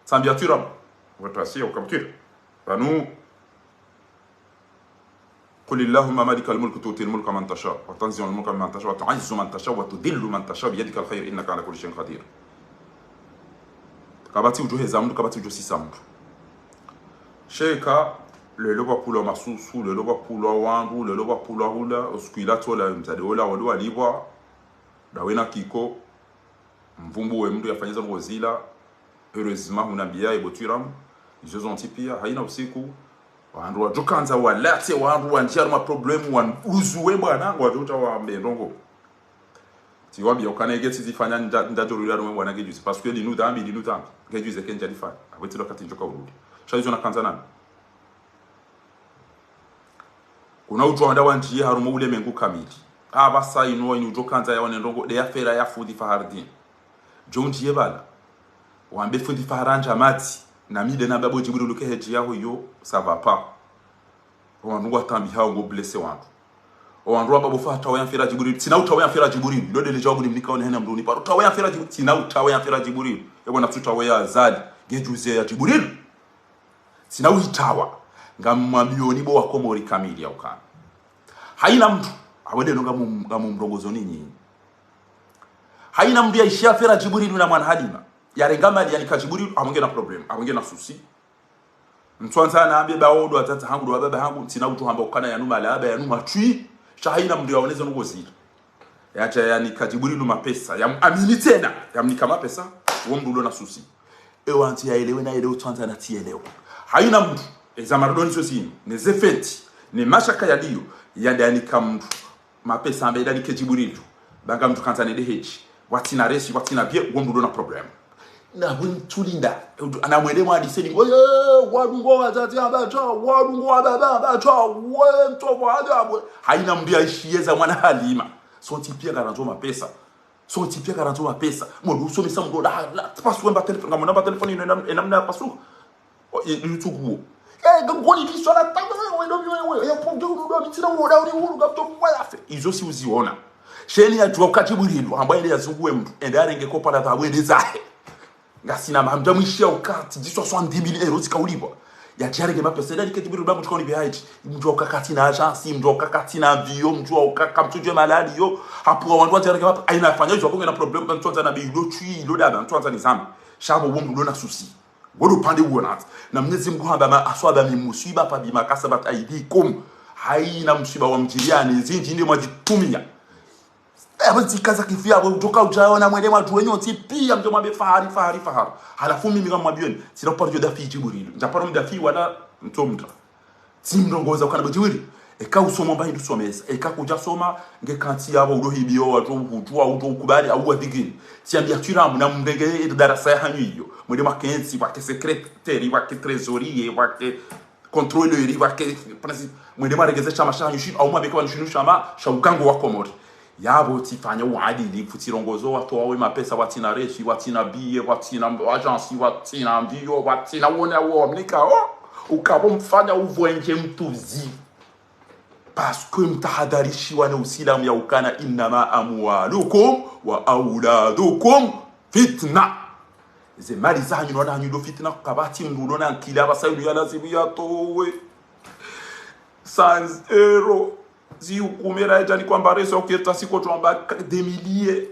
Tsambia Twiramu. Pvo tasi ya uka Twiramu. Pvanu. قل اللهم مالك الملك تؤتي الملك من تشاء وتنزع الملك ممن تشاء وتعز من تشاء وتذل من تشاء بيدك الخير إنك على كل شيء قدير. Kapvatsi udjo heza mndru, kapvatsi udjo sisa mndru. Sheka, leo pvapvulwa masusu, leo pvapvulwa wandru, leo pvapvulwa hula, usiku ila tsola, mdzadze ola, wali walipvwa, dawe na kiko, mvumbu we mndru yafanya za ndrongo zila, heureusement hunambia ebo Twiramu, izo zontsi pia, haina usiku, wandru wadjo kandza walatse, wandru wandjia harumwa problème, wandru uzuwe bwana, ngwadjo uta wambe ndrongo. Tsiwambia ukana eke tsizifanya nda, ndadjo rula rumwe bwana ngedjuzi, parce que linu dhambi, linu dhambi, ngedjuzi eke ndjalifanya, apvo tsi wakati ndjoka urudi. Sha izo nakandza nani. Kuna udjo wandza wandjiye harumwa ulemengu kamili. Apvasa inu wa inu udjo kandza yaone ndrongo, nde ya fera ya fundi Fahardin. Djo undjiye pvala. Wambe fundi Fahardin ndja madzi. Na mi nde namba bo Djibrilu ke hedji yaho iyo, ça va pas. Owandru ngwatambihao ngo blessé wandru. Owandru wamba bo fa tawe ya mfera Djibrilu. Tsina utawe ya mfera Djibrilu. Ilo ndele djawabu nimnika one hena mndru ni paro tawe ya mfera Djibrilu. Tsina utawe ya mfera Djibrilu. Ebo na tsu tawe ya Azali. Ngedjuzi ya Djibrilu. Tsina uitawa. Ngamwambioni bo wa Komori kamili ya ukana. Haina mndru, apvo ndeno ngamu-, ngamumrongozo ni nyinyi. Haina mndru yaishiya fera Djibrilu na mwana Halima. Yarenga mali yanika Djibrilu, apvo ngena problème, apvo ngena souci. Mtswandza na ambe ba odo wazaza hangu, ndo wababa hangu, ntsina udjo hamba ukana yanu malaba, yanu matwi. Sha haina mndru yaoneze ndrongo zila. Yadja yanika Djibrilu mapesa, yamuamini tsena, yamnika mapesa, wo mndru ulo na souci. Ewa ntsi yaelewe na elewe, utswandza na tsielewe. Haina mndru, eza mardoni zo zinu, ne zefeti, ne mashaka yaliyo, yadanika mndru mapesa amba idanike Djibrilu, banga mndru kandza nende hedji, watsina resi, watsina bie, wo mndru ulo na problème. Na we mtsulinda, ana mwende mwadiseni, ngoye, wadungo wazazi abacha, wadungo wababa abacha, we mtobo ajabu. Haina mndru yaishiyeza mwana Halima. Sontsi pia ngarandzo mapesa. Sontsi pia ngarandzo mapesa. Mwana usomesa mndru la, la, pasu wemba telefoni, ngamwona mba telefoni inu ena, ena mna pasu. O, i, i, tsukuo. Eh, ngoni tiswa la tabu, we, we, we, we, ya pongde ulu, ndo, mitsina ulu, da, uli, ulu, ngapto, kwa yafe. Izo tsi uziona. Sheni yadjuwa uka Djibrilu, hamba ende yazunguwe mndru, ende arenge kopa la dhahabu ende zahe. Ngasina ma, mdja mwishiya uka, tsi djiswa soixante-dix mille euros zikaulipvwa. Yadja yarenge mapesa, ende arenge Djibrilu, ba mndru kaulipve haiti. Mdjuwa uka katsina agence, mdjuwa uka katsina avion, mdjuwa uka kamtsudjuwe malali yo. Hapvo wandru wadja yarenge mapesa, haina afanya, izo apvo ngena problème, mtswandza na be ilo twi, ilo daba, mtswandza nizame. Sha apvo wo mndru ulo na souci. Wodo upande uwo natsi. Na Mwenyezi Mungu hamba ma aswaba min musiba fabima kasabat aidikum. Haina msiba wa mdjiliani, zindji nde mwadjitumia. Eh, apvo zikaza kifi apvo, udjoka udjaona mwende mwadjuwe nyontsi pia, mdjo mwambe Fahari, Fahari, Fahari. Halafu mimi ngamwambioni, tsina uparo djo dafi Djibrilu. Ndjaparo mdafi wala mtomda. Tsimrongoza ukana bo Djibrilu. Eka usoma mba hindru somesa. Eka kudja soma, nge kantsi yapvo ulo hibiyo, wadjo uhudjuwa, udjo ukubali, au wadhikini. Tsiambia Twiramu na mrenge darasa ya hanyu iyo. Mwende mwakentsi, wake secrétaire, wake trésorier, wake contrôleur, wake princi-, mwende mwaregeze shama sha hanyu shinu, au mwabeke wanu shinu shama sha ugango wa Komori. Yapvo tsifanya uadilifu, tsirongozo watowa we mapesa, watsina resi, watsina bie, watsina agence, watsina avion, watsina wone wo mnika, oh, ukapvo mfanya uvwenje mtuzi. Parce que mtahadharishiwa ne usilamu ya ukana إنما أموالكم وأولادكم فتنة. Ze mali zanyu no wana hanyu ndo fitna, kapvatsi mndru ulo na nkili apvasa inu ya lazimu yatowe. Sans euro. Zihukumera edjani kwamba reso keta siko twamba des milliers.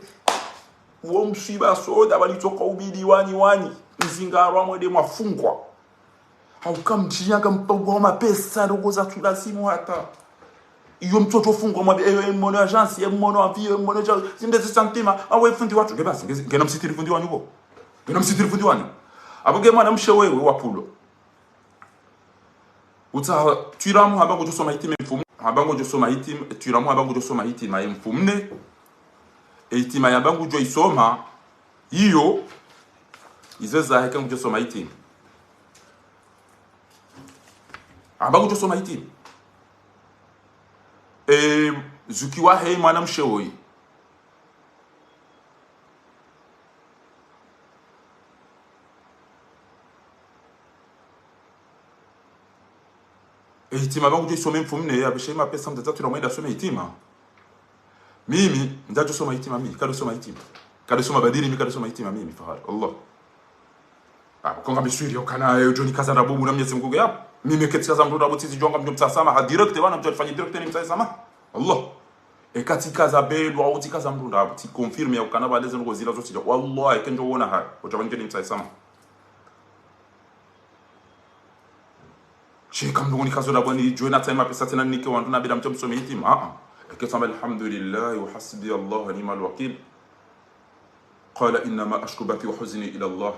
Wo msiba soda walitsoka ubidi wanyi wanyi. Mzingarwa mwende mwafungwa. Hauka mdjiyanga mpangwa mapesa, ndrongo za tulazimu hata. Iyo mtoto fungwa mwambe, eyo, e mmono agence, e mmono avion, e mmono ja, zinde zi santima, awe fundi watru, nge basi, nge, ngena msitiri fundi wanyu bo. Ngena msitiri fundi wanyu. Apvo nge mwanamshe wewe wa pulo. Utsaha, Twiramu hamba ngudjo soma hitima mfumo, hamba ngudjo soma hitima, Twiramu hamba ngudjo soma hitima ye mfumne. E hitima yamba ngudjo isoma, iyo, izo zahe ka ngudjo soma hitima. Hamba ngudjo soma hitima. E, zuki wahe mwanamshe woyi. E hitima hamba ngudjo isome mfumne, ya beshe mapesa mdzadze Twiramu mwende asome hitima. Mimi, ndjadjo soma hitima, mi, kado soma hitima. Kadisoma badiri, mi kadisoma hitima, mimi fahari. Allah. Ah, konga miswiri, yokana, eh, udjo nikaza ndrabo, buna Mnyezi Mngu, ya. Mimi ketikaza mndru ndrabo, tsizidjuwa ngamdjo mtsaha swamaha, direct, wana mdjo nifanye direct, nimtsahe swamaha. Allah. Eka tsikaza belu, au tsikaza mndru ndrabo, tsi confirme yokana, pvaleze ndrongo zila zontsi dja. Wallah, eka ndjo wona haya, udjo pvanu nimtsahe swamaha. Sheka mndru nikazo ndrabo nidjuwe natsahe mapesa tsena ninike wandru na bila mtso msome hitima. Ah, ah. Eka tsamba alhamdulillah, wa hasbi Allah, wa ni'mal wakil. قال إنما أشكو بثي وحزني إلى الله.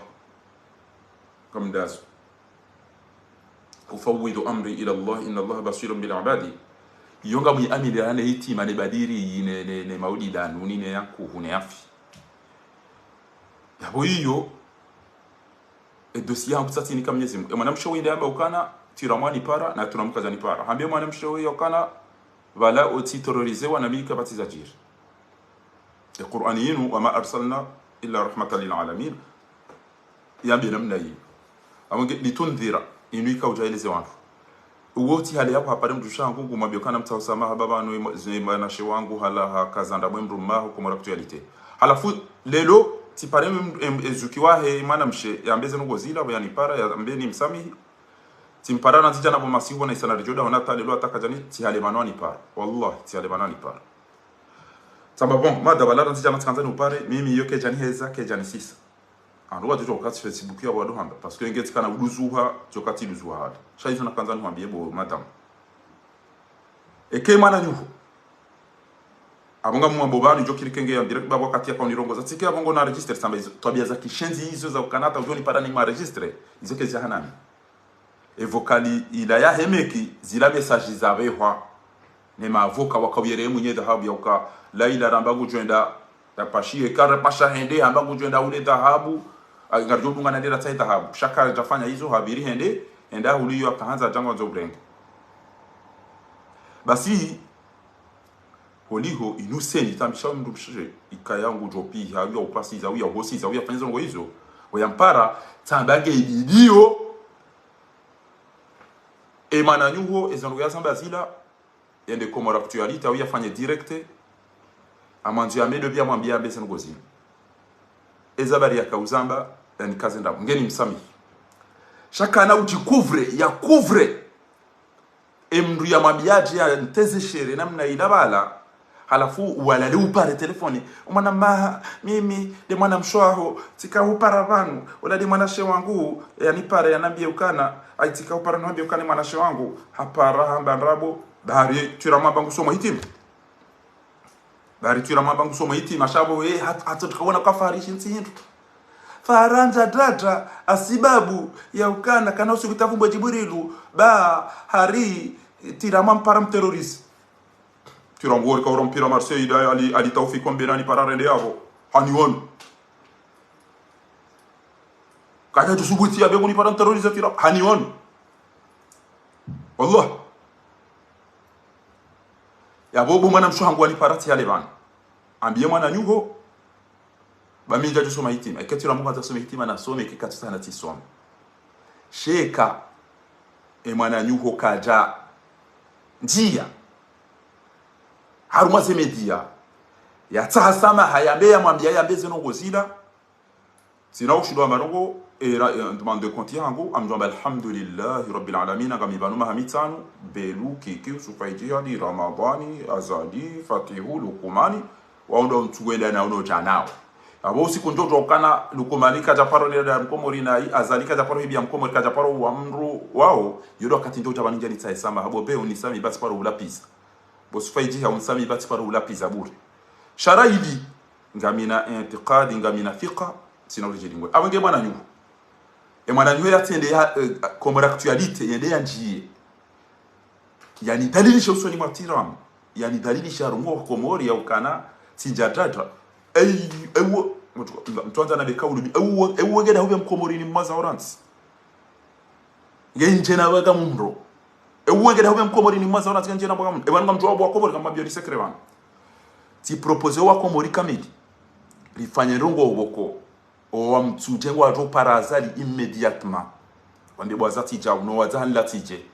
Kamdazo. أفوض أمري إلى الله إن الله بصير بالعباد. Iyo ngamwiamililana ne hitima ne badiri ne, ne, ne maulida nuni ne yankuhu ne yafi. Yapvo iyo, e dossier yangu tsatsi nika Mnyezi Mngu. E mwanamshe wende yamba ukana, tira mwa nipara, na tira mkaza nipara. Hambie mwanamshe we yokana, pvala otsi terroriser wa na mi kapvatsi zadjiri. E Qur'ani yinu, وما أرسلنا إلا رحمة للعالمين. Yambe namna yi. Amonge, لتنذر, inu ika udja eleze wandru. Uwo tsi hale yapvo hapare mndru shangu, ngumwambio kana mtsahe swamaha baba no ima-, ze mwanashe wangu hala hakaza ndrabo mndru maho Comores Actualité. Halafu, lelo, tsipare em-, em-, ezuki wahe mwanamshe, yambe ze ndrongo zila, pvo yanipara, yambe nimsamihi. Tsimpara na ndzidja na pvo masihu na isana ridjoda, ona ta lelo ataka djani, tsi hale pvanu anipara. Wallah, tsi hale pvanu anipara. Tsamba bon, mada pvala na ndzidja na tsikandza niupare, mimi iyo kedja niheza, kedja nisisa. Andru wadjo djoka tsi Facebook ya wado hamba, parce que nge tsikana uduzuha, djoka tsi duzuha hali. Sha izo nakandza niwambie bo, madame. Eke mwananyaho. Apvo ngamwambo pvanu, djo kiri kenge ya direct, bapvo wakati yaka unirongoza. Tsike apvo ngo na registre, tsamba izo. Twabia za kishenzi izo za ukana ta udjo nipara ni ma registre. Izo kezi hanami. E vocal ila ya hemeki, zila message za pvehwa. Ne ma avocat waka uyere mwenye dhahabu ya uka, Laila ramba ngudjo enda, rapashihe, ka rapasha hende, hamba ngudjo enda ule dhahabu, a, ngaridjo dunga na ndera tsahe dhahabu. Sha kadjafanya izo, hapviri hende, hende hule iyo akahandza django ndzo urenge. Basi, holiho, inu seni, tambisha mndru mshe, ikaya ngudjo piha, uya upasiza, uya uhosiza, uya fanya zo ndrongo izo, uya mpara, tsamba nge ididio, e mwananyaho, e zo ndrongo ya zamba zila, yende Comores Actualité, au yafanye direct. Amwandzo ya medo pia mwambie ambe ze ndrongo zinu. Eza habari yaka uzamba, yani kaze ndrabo. Ngeni msamihi. Sha kana udji couvre, ya couvre. E mndru ya mwambia adje ya nteze shere namna ila pvala. Halafu walale upare telefoni. Umwana maha, mimi, nde mwanamshe waho, tsika upara pvanu, ula nde mwanashe wangu, yanipare, yanambie ukana, ayi tsika upara, nambie ukana mwanashe wangu, hapara, hamba ndrabo, bari, tira mwamba ngusomo hitima. Bari tira mwamba ngusomo hitima, sha pvo, eh, hat-, hatso tikaona kwa Farishi ntsi hindru. Faranja dada, hasibabu, ya ukana, kana usiku tavumbwe Djibrilu, ba, hari, tira mwampara mterroriste. Tira ngori kaura mpira Marseille, da, Ali, Ali Taufik Mbena nipara rende yapvo. Haniwonu. Kadja djusubuti ya be ngunipara mterroriste tira. Haniwonu. Wallah. Yapvo bo mwanamshe hangu wanipara tsi hale pvanu. Ambie mwananyaho. Ba mi ndjadjo soma hitima. Eke tira mwandzo asome hitima nasome, eke katsutsaha natsisome. Sheka. E mwananyaho kadja. Ndziya. Harumwa ze media. Yatsaha swamaha, yambe yamwambia, yambe ze ndrongo zila. Tsina ushindo wa marongo, e ra-, e, demande de compte yangu, amdjo amba alhamdulillahi rabbil alamin, ngami pvanu maha mitsanu, Belu, Kiki, Usufa Idjihadi, Ramadhani, Azali, Fatihu, Lukumani, wao ndo ntsu wenda na uno djanao. Apvo usiku ndjo djo ukana Lukumani kadja paro nila da Mkomori na i, Azali kadja paro hibia Mkomori, kadja paro wa mndru wao, yo ndo wakati ndjo dja pvanu ndja nitsahe swamaha, apvo be unisamihi basi paro ulapviza. Bo Usufa Idjihadi unisamihi basi paro ulapviza bure. Sha raili, ngamina intikadi, ngamina thika, tsina ule djeli ngwe. Apvo nge mwananyaho. E mwananyaho yatsende ya, eh, Comores Actualité, yende yandjiye. Yanidhalilisha usoni mwa tiramu. Yanidhalilisha harumwa Komori ya ukana, tsi ndja dada. Ei, ewo, mtu, mtu andza na beka ulumi. Ewo, ewo ngena hupve Mkomori ni mwaza oransi. Nge ndjena pvaka mumro. Ewo ngena hupve Mkomori ni mwaza oransi, nge ndjena pvaka mumro. Ewa ngamdjuwa bo wa Komori kama biyo ni secret pvanu. Tsi propose wa Komori kamili. Rifanye ndrongo opvoko. Owa mtsudje ngwadjo para Azali immédiatement. Wambe bo Azali tsidja, uno wadza hanila tsidje.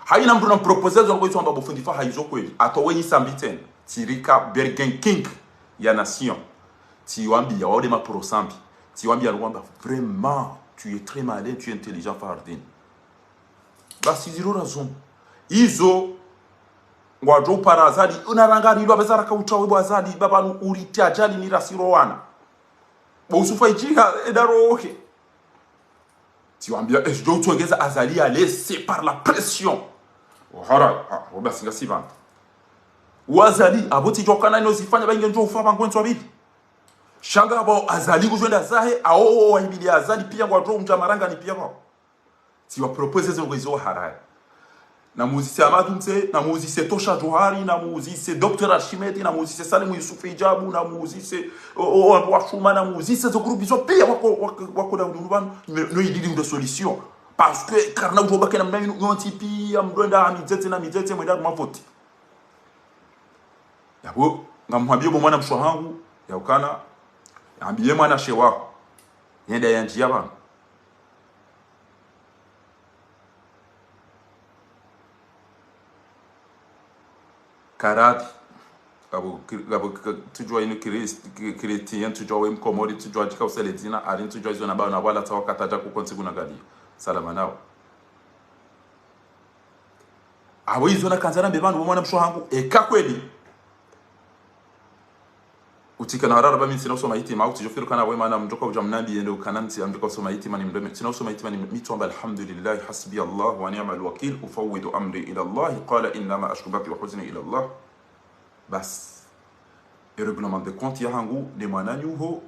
Hayina mndru na mpropose zo ndrongo izo amba bo fundi Faha izo kweli. Ato wenyi sambi tsena. Tsirika Burger King ya nation. Tsiwambia, wao nde ma pro Sambi. Tsiwambia, ngwamba, vraiment, tu es très malin, tu es intelligent, Fahardine. Basi ziro raison. Izo, ngwadjo upara Azali, unarangarilwa, beza raka utrawe bo Azali, baba nu uriti ajali ni rasiro wana. Bo usufa ijinga, enda rohe. Tsiwambia, eh, djo utsongeza Azali à l'aise, c'est par la pression. Ohara, ah, wabasi ngasi pvanu. Wa Azali, abo tsidjo kana ino zifanya, ba inge ndjo ufa pvangu ntswa pvili. Sha nga abo Azali kudjwenda zahe, awo wahibili Azali pia ngwadjo undja marangani pia pvao. Tsiwa propose ze ndrongo izo waharaya. Namuuzise Amadou Mze, namuuzise Tosha Djohari, namuuzise Docteur Archimède, namuuzise Salim Youssouf Idjabou, namuuzise, o, o, o, wandru wa Shuma, namuuzise zo groupe izo pia wako, wako, wako na ululu pvanu, no, no idili ndo solution. Parce que, karina udjo baki namna inu, yontsi pia, mdrwenda, mizeze na mizeze, mwenda mavote. Yabo, ngamhambie bo mwana mshe wahangu, ya ukana, yambie mwanamshe waho. Yenda yandjia pvanu. Karadi. Ngapvo, ngapvo, tsudjua inu Chris-, Chrétien, tsudjua we Mkomori, tsudjua djika usele dzina, ari tsudjua izo na bao na wala tsawa kataja kukontsi kuna gadi. Salama nao. Abo izo nakandza nambe pvanu bo mwana mshe wahangu, eka kweli. Utsike na harara ba mi ntsina usoma hitima, au tsidjo fikiri kana we mana mndru ka udja mnambi yende ukana ntsi mndru ka usoma hitima ni mndru me. Ntsina usoma hitima ni mi tsamba alhamdulillah, hasbi Allah wa ni'mal wakil, ufawwidu amri ila Allah, qala innama ashku bathi wa huzni ila Allah. Basi. E règlement de compte yahangu, ne mwananyaho,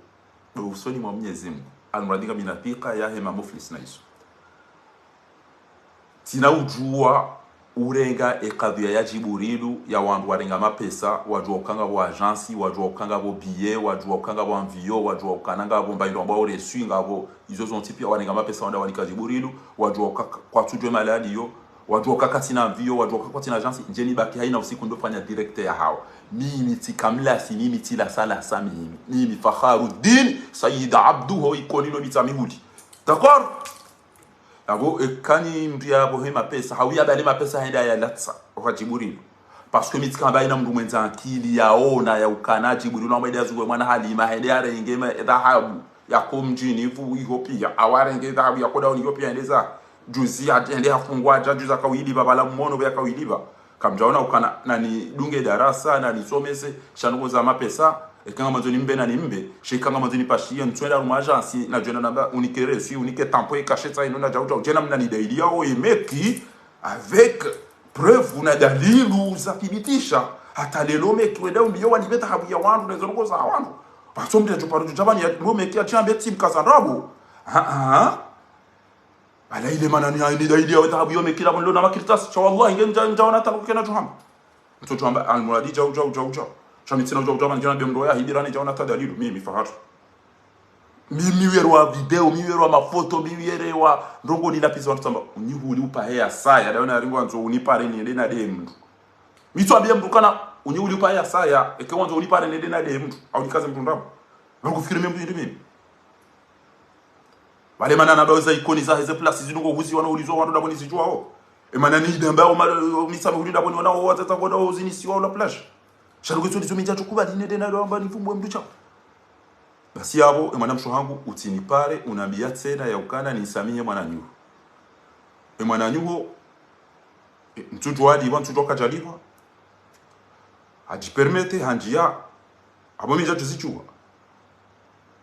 bo usoni mwa Mwenyezi Mungu. Almuradi ngami na thika yahe ma muflis na izo. Tsina udjua urenga e kadhia ya Djibrilu ya wandru warenga mapesa, wadjua ukanga pvo agence, wadjua ukanga pvo billet, wadjua ukanga pvo avion, wadjua ukana ngapvo mbaindro ambao reçu ngapvo, izo zontsi pia warenga mapesa wanda wanika Djibrilu, wadjua uka-, kwatsudjua maladi yo, wadjua uka katsina avion, wadjua uka kwatsina agence, ndjeni baki haina usiku ndo fanya direct ya hawa. Mimi tsikamlasi, mimi tsilasalasa, mimi. Mimi Fakharuddin, Sayyid Abdu, ho Ikoni no Mitsamihuli. D'accord? Abo, e, kani mndru yapvo he mapesa, hau yabale mapesa hende yalatsa, oha Djibrilu. Parce que mi tsikamba ina mndru mwendza akili yaona ya ukana Djibrilu, amba hende yazungue mwana Halima, hende yarenge ma-, dhahabu, yako mdjini, pvu iho pia, awarenge dhahabu, yako dauni iho pia, hende za, juzi, hende hafungwa, dja juzi akawiliba, bala mmono, be akawiliba. Kamdjaona ukana, nani dunge darasa, nani somese, sha ndrongo za mapesa, eka ngamandzo nimbe na nimbe, sha eka ngamandzo nipashiye, ntswenda harumwa agence, nadjwenda namba, unike reçu, unike tampon, e cachet tsa inu na djau djau, djena mna nidaili yao, e meki, avec preuve na dalilu za thibitisha, hata lelo meki, wenda umbiyo wanibe dhahabu ya wandru, nezo ndrongo za wandru. Patso mndru yadjo paro djabani ya, no meki yadjambe tsi mkaza ndrabo. Ah, ah. Ala ile mana ni aini daili ya dhahabu yo meki la mlo na makartasi. Sha wallahi, nge ndja, ndjaona tanu kena djuhamba. Ntso djuhamba, almuradi djau, djau, djau, djau. Sha mi tsina djau, djau, ndjana bemro ya hibirani djaona ta dalilu. Mimi Fahad. Mi, mi werwa video, mi werwa mafoto, mi werwa ndrongo ni lapisi wandru tsamba. Unyihuli upa heya saya, daona ringo andzo unipare ni ende na de mndru. Mi tsu ambia mndru kana, unyihuli upa heya saya, eke wandzo unipare ni ende na de mndru. Au nikaze mndru ndrabo. Wangu fikiri mimi, mimi. Wale mana na dawe za Ikoni za heze place zinu ngo huzi wana ulizwa wandru dabo nizidjuao. E mana ni idamba o ma-, o Mitsamihuli dabo ni wana o watata kwa dawo zini siwa o la plage. Sha ndrongo izo ndizo mi ndjadjo kubali nende na dawo amba nivumbwe mndru shao. Basi yapvo, e mwana mshe wahangu, utsinipare, unambia tsena ya ukana nisamihe mwananyaho. E mwananyaho, e, ntsudjua alipva, ntsudjua kadjalipva. Hadjipermettre, handjia, abo mi ndjadjo zidjua.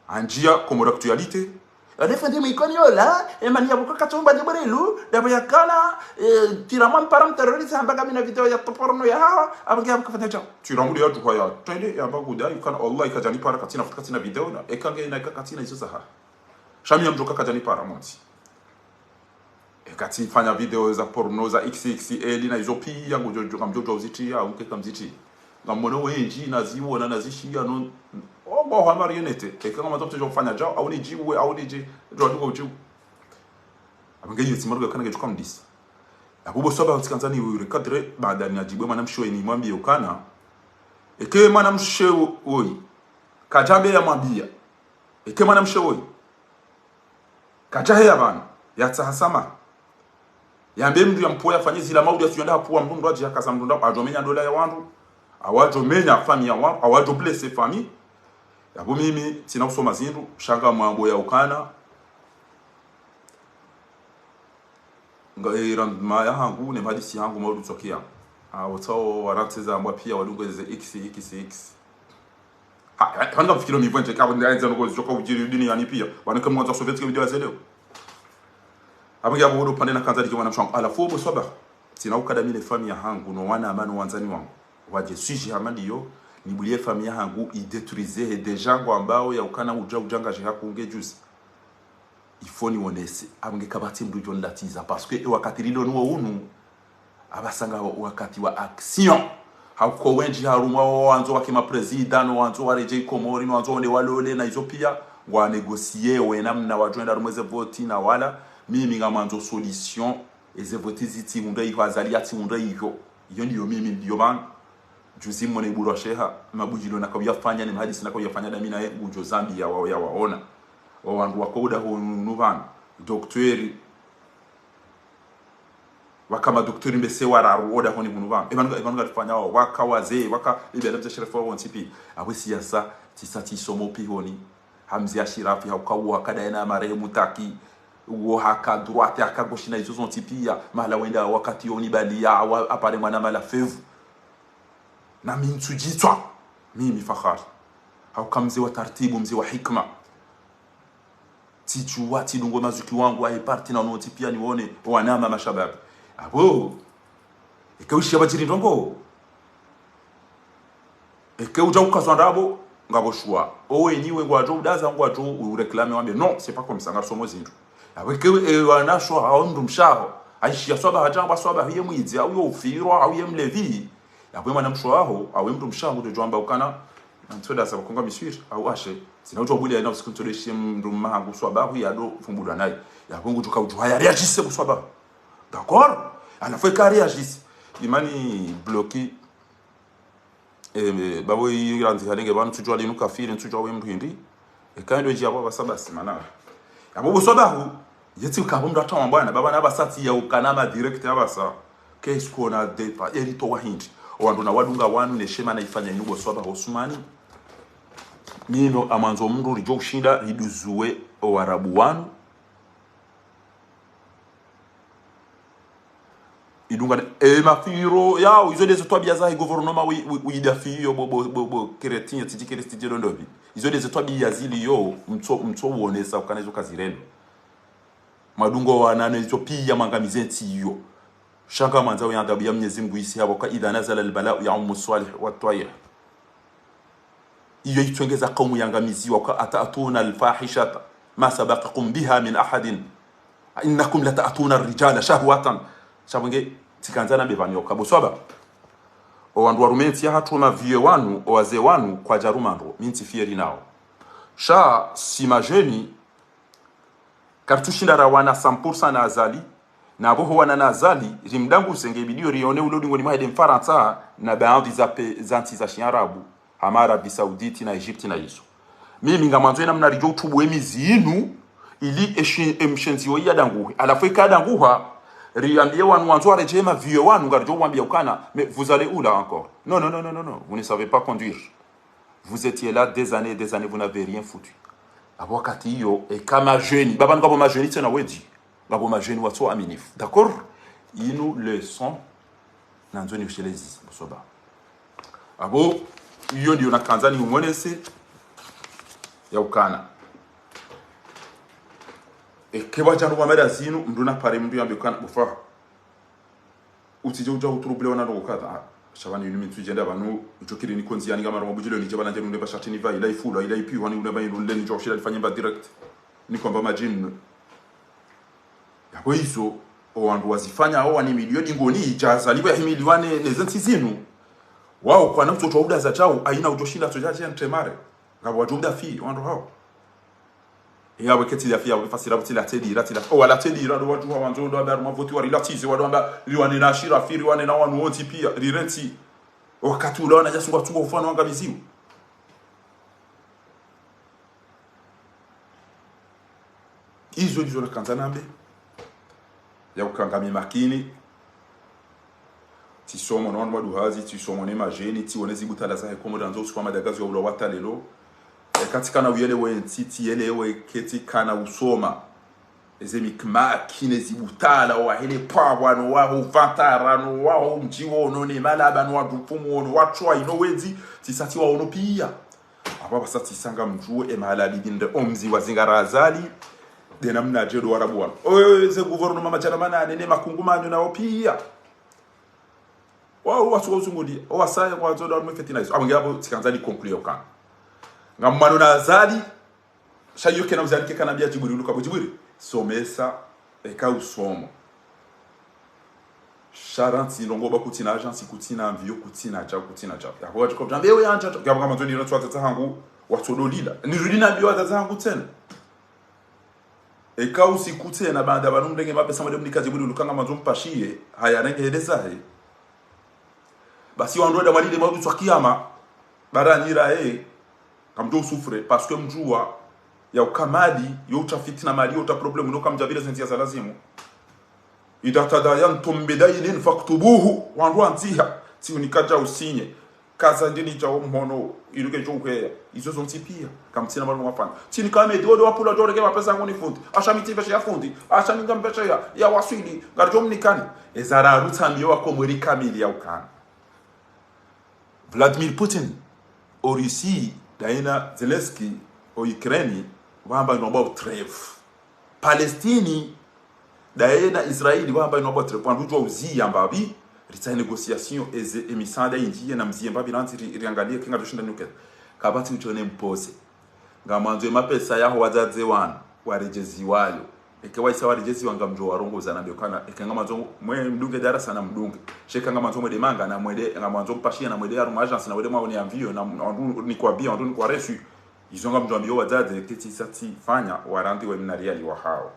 Handjia Comores Actualité. Alefende mwikoni yola, emani yapvo kakatsomba Djibrilu, dabo yakana, eh, tira mwa mpara mterroriste hamba kamina video ya porno ya haha, abo nge yapvo kafanya djao. Tira muli ya djuha ya tele, yamba kuda, yukana Allah, ikadjanipara katsina, katsina video na, eka nge na ika katsina izo zaha. Sha mi ya mdjoka kadjanipara montsi. Eka tsifanya video za porno za X X L na izo pia ngudjo, ngudjo, ngamdjo djua uzitria, au nge kamzitria. Ngamwono wendji, naziwona, nazishia, no, o, bo, hama marionnette. Eka ngamwandzo mtsedjo ufanya djao, au nidjiwe, au nidji, djua duko udjiwe. Abo nge yutsi maruga kana nge djuka mdisa. Abo bo swaba utsikandza ni ure cadre, baada ni adjibu mwana mshe ni mwambie ukana. Eke mwana mshe wo-, woyi. Kadjambe ya mwambia. Eke mwana mshe woyi. Kadjaheya pvanu, yatsaha samaha. Yambe mndru yampvuwa yafanye zila mauri yatsuyenda hapvuwa mndru, mndru adji yakaza mndru nda, adjo menya ndola ya wandru, au adjo menya famille ya wandru, au adjo blesser famille. Yapvo mimi, tsina usoma zindru, sha ngamwambo ya ukana, nga, eh, rendement yahangu, ne mahadisi yahangu, maudu tsokia. Ah, wotsao, warantseza ambwa pia, wadungwe ze X, X, X. Ha, ha, hanga mfikiro mivwenje, kabo, ndaenza noko, zoka ujiri dini yani pia. Waneke mwanzo soviétique video ya zeleo. Apvo nge apvo wodo pande na kanza dike mwana mshangu. Halafu bo swaba. Tsina ukada mi ne famille yahangu, no wana ama no wandzani wangu. Wadje sujet hama ndiyo, nibulie famille yahangu, idétruiser, he déjà ngwambao ya ukana udja, udja ngaje haku nge juzi. Il faut niwonese, apvo nge kapvatsi mndru udjo nilatiza, parce que e wakati lilo nuwo unu, apvasa nga wakati wa action. Hauka wendji harumwa wo wandzo wake ma président, no wandzo waredjei Komori, no wandzo wende walole, na izo pia, ngwa négocier we namna wadjo enda harumwa ze voti na wala, mimi ngamwandzo solution, eze voti zitsihundre iho, Azali yatsihundre iho. Iyo ndiyo mimi ndiyo pvanu. Juzi mone ibulwa sheha, mabudjilo nakauyafanya, ne mahadisi nakauyafanya dami naye, ngudjo zambi ya wa-, ya waona. Wa wandru wako uda hunu pvanu. Dokteri. Waka madokteri mbese wararu oda honi hunu pvanu. Epvanu, epvanu ngatufanya wao. Waka wazee, waka ibe adamze sherefu wao wontsi pi. Apvo siasa, tsisa tsisomo pi honi. Hamzi Ashirafi, hauka uwo hakada ena marehemu Taki. Uwo haka droite, haka gauche na izo zontsi pia. Mahala wenda wakati yoni baliya, wa, apare mwana mala fevu. Na mi ntsudjitswa. Mimi Fakhari. Hauka mze wa tartibu, mze wa hikma. Tsidjuwa, tsidungo mazuki wangu, aye parti na wontsi pia niwone, wanama mashababi. Apvo. Eka ushia pvadjiri ndrongo. Eke udja ukazwa ndrabo, ngapvo shuwa. Owe niwe ngwadjo udaza, ngwadjo ureklame wambe, non, c'est pas comme ça, ngarsomo zindru. Apvo eke, e, wanasho, hao mndru mshaho. Aishia swaba hadjamba swaba hiye mwidzi, au yo ufirwa, au ye mlevi. Yapvo mwana msho waho, awe mndru mshaho, ngudjo djwamba ukana, ntsoda sa bakonga miswiri, au ashe. Tsina udjo bulia ena usiku ntsoda ishiye mndru mmahangu swaba, hu yado fumbulwa naye. Yapvo ngudjo ka udjo haya réagisse ku swaba. D'accord? Halafu eka réagisse. Imani bloqué. Eh, babo irandzi halenge pvanu, ntsudjuwa linu kafiri, ntsudjuwa we mndru hindri. Eka ndo ndjia apvo apvasa basi mana. Yapvo bo swaba hu, yetsi ukapvo mndru atsawa bwana, baba na apvasa tsi ya ukana ma direct apvasa. Qu'est-ce qu'on a de pa, eri towa hindri. O wandru na wadunga wanu ne shema na ifanya inu bo swaba ho Sumani. Mino ngamwandzo mndru ridjo ushinda riduzuwe o Warabu wanu. Idunga ne, e, mafiro yao, izo ndeze twabia zahe gouvernement wi, wi, widafi yo bo, bo, bo, bo, chrétien, titi Kristi, titi ndrongo ndopvi. Izo ndeze twabia zili yo, mtso, mtso uonesa ukana izo kazirendo. Mwadungo wanane izo pia mwangamize ntsi iyo. Sha ngamwandzo ye adhabu ya Mnyezi Mngu isi hapvo ka إذا نزل البلاء يعم الصالح والطالح. Iyo itswengeza kaumu yangamiziwa ka أتأتون الفاحشة ما سبقكم بها من أحد إنكم لتأتون الرجال شهوة. Sha pvo nge, tsikandza nambe pvanu yo ka bo swaba. O wandru warume ntsi yahatru, ma vieux wanu, o wazee wanu, kwadjaruma ndro, mi ntsi fier nao. Sha, si ma jeunes, karitsushinda rawana cent pour cent na Azali, na apvo ho wana na Azali, rimdangu senge bidio rione ulo dingoni mwahe de Mfarantsa, na baadhi za pe, za ntsi za Shiarabu, hama Arabie Saoudite na Egypte na izo. Mimi ngamwandzo ena mna ridjo utubu emizi inu, ili eshi, emshenzi wo yadanguhe. Halafu eka yadanguha, riambie wanu wandzo waredjee ma vieux wanu, ngaridjo wambia ukana, mais vous allez où là encore? Non, non, non, non, non, non, vous ne savez pas conduire. Vous étiez là des années et des années, vous n'avez rien foutu. Apvo wakati iyo, eka ma jeunes, baba ngapvo ma jeunes tsena wedi. Ngapvo ma jeunes watso aminifu. D'accord? Inu leçon, nandzo niushelezi, bo swaba. Apvo, iyo ndiyo nakandza niumonese, ya ukana. Eke wadjanu wa mada zinu, mndru napare mndru yambe ukana, bo fa. Utsidje udja uturubulewa na ndrongo kadha. Ah, sha pvanu inu mi ntsudjenda pvanu, udjo kiri niko ndziani ngama roma budjilo nidje pvanu ndje nunde pva shati niva, ila ifulwa, ila ipiwa, ni une pvanu nunde nidjo shila nifanye mba direct. Nikomba madjini. Yapvo izo, o wandru wazifanya, o wani milioni dingoni, idja Azali pvo yahimiliwa ne, ne ze ntsi zinu. Wao, kwana utso twa udaza djao, haina udjo shinda tso dja dje ntremare. Ngapvo wadjo udafi, wandru hao. Yapvo ketsi dafi, yapvo fasira, tsi la tedira, tsi la, o wala tedira, ndo wadjuha wandzo, ndo wamba harumwa voti wa rilatize, wado wamba, riwane na Ashirafi, riwane na wanu wontsi pia, rirentsi. Wakati ula wana djasungwa tsungo ufano wangamiziwa. Izo ndizo nakandza nambe. Ya ukangami makini. Tsisomo na wanu waduhazi, tsisomo ne ma jeunes, tsiwone zibutala zahe Komori andzo usiku wa madagazo ya ula wata lelo. Katsi kana uyelewe ntiti, yelewe ketsi kana usoma. Eze mikimaki, ne zibutala, wahe le pvwa, no waho vantara, no waho mdji wono, ne malaba, no wadupvumu wono, watswa, ino wedzi, tsisa tsiwaono piya. Apvo apvasa tsisa ngamdjuwe, e mahala lili nde omdzi wa zingara Azali, de namna dje ndo warabu wanu. Oyo, ze gouvernement madjana manane, ne makungumanyo nawo piya. Wa, wa, wa, uzungudi, wa saya kwa zoda wa mfeti na izo. Apvo nge apvo tsikandza ni conclure ukana. Ngamwano na Azali, sha iyo kena uzali ke kana biya Djibrilu ka bo Djibrilu. Somesa, eka usomo. Sha rantsi ndrongo ba kutsina agence, kutsina avion, kutsina dja, kutsina dja. Yapvo wadjiko kutsambe, ewe yandja, yapvo ngamwandzo nirantsi wadzadze hangu, watsodolila. Nirudi nambiye wadzadze hangu tsena. Eka usiku tsena, baanda pvanu mrenge mapesa mwende mnike Djibrilu ka ngamwandzo mpashiye, haya renge hende zahe. Basi wandru wenda mwalile maudu tswa kiyama, baranyira e, kamdjo usouffre, parce que mdjuwa, ya uka mali, yo utsa fitina mali, yo utsa problème, no kamdjapvira ze ndziya za lazimu. إذا تداينتم بدين فاكتبوه, wandru wandziha, tsi unika dja usinye. Kaza ndini dja omhono, iluke djo uheya. Izo zontsi piya, kamtsina malu mwafanya. Tsini kame dodo wapvula djo renge mapesa yangu ni fundi. Asha mi tsimveshe ya fundi. Asha mi ngamveshe ya, ya waswili. Ngaridjo mnikani. Eza raru tsambiyo wa Komori kamili ya ukana. Vladimir Putin, o Russie, daye na Zelensky, o Ukraine, wamba ino wamba trêve. Palestine, daye na Israeli, wamba ino wamba trêve. Wandru djuwa uziya mbapvi, ritsahe négociation, eze, e misaada indjiye na mziye mbapvi rantsi ri, riangaliye, ke ngadjoshinda nukela. Kapvatsi udjo ne mpose. Ngamwandzo e mapesa yaho wadzadze wanu, waredjeziwayo. Eke wahisa waredjeziwa ngamdjo warongoza na bekana. Eke ngamwandzo mwe mdunge darasa na mdunge. Sha eka ngamwandzo mwende manga na mwende, ngamwandzo mpashiya na mwende harumwa agence na mwende mwaone avion na, na wandru nikwa billet, wandru nikwa reçu. Izo ngamdjo ambiyo wadzadze, ketsi sa tsifanya, warantsi we mna riali wahao.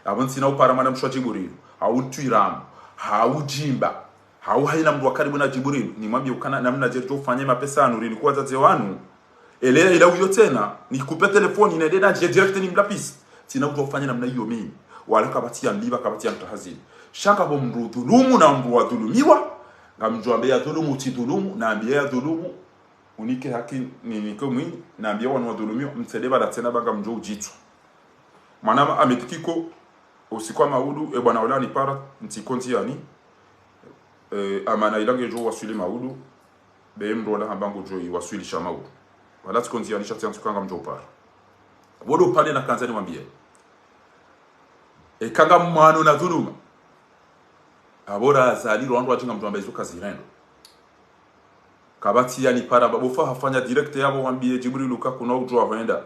Apvo ntsina upara mwana mshe wa Djibrilu, hau Twiramu, hau Djimba, hau hayina mndru wa karibu na Djibrilu, nimwambiye ukana namna dje ridjo ufanya mapesa yanu, rinike wadzadze wanu. Eleya ila uyo tsena, nikupe telefoni, nende nandjiye direct nimlapvise. Tsina udjo ufanya namna iyo mimi. Wala kapvatsi ya nlipva, kapvatsi ya ntahazini. Sha ngapvo mndru udhulumu na mndru wadhulumiwa, ngamdjo ambe ya dhulumu, utsidhulumu, nambiye ya dhulumu, unike haki, ninike mwinyi, nambiye wanu wadhulumiwa, mtsende pvala tsena ba ngamdjo udjitswa. Mwana ma-, Ahmed Kiko, usiku wa maudu, e bwana ola nipara, ntsiko ndziyani, e, amana ila ngedjo waswili maudu, be mndru ola hamba ngudjo iwaswilisha maudu. Wala ntsiko ndziyani sha tsiantsuka ngamdjo upara. Pvo ndo upande nakandza nimwambiye. Eka ngamwano na dhuluma. Apvo ra Azali ro wandru wadji ngamdjo amba izo kazirendo. Kapvatsi ya nipara ba bo fa hafanya direct yapvo wambiye Djibrilu ka kuna udjuwa hwenda.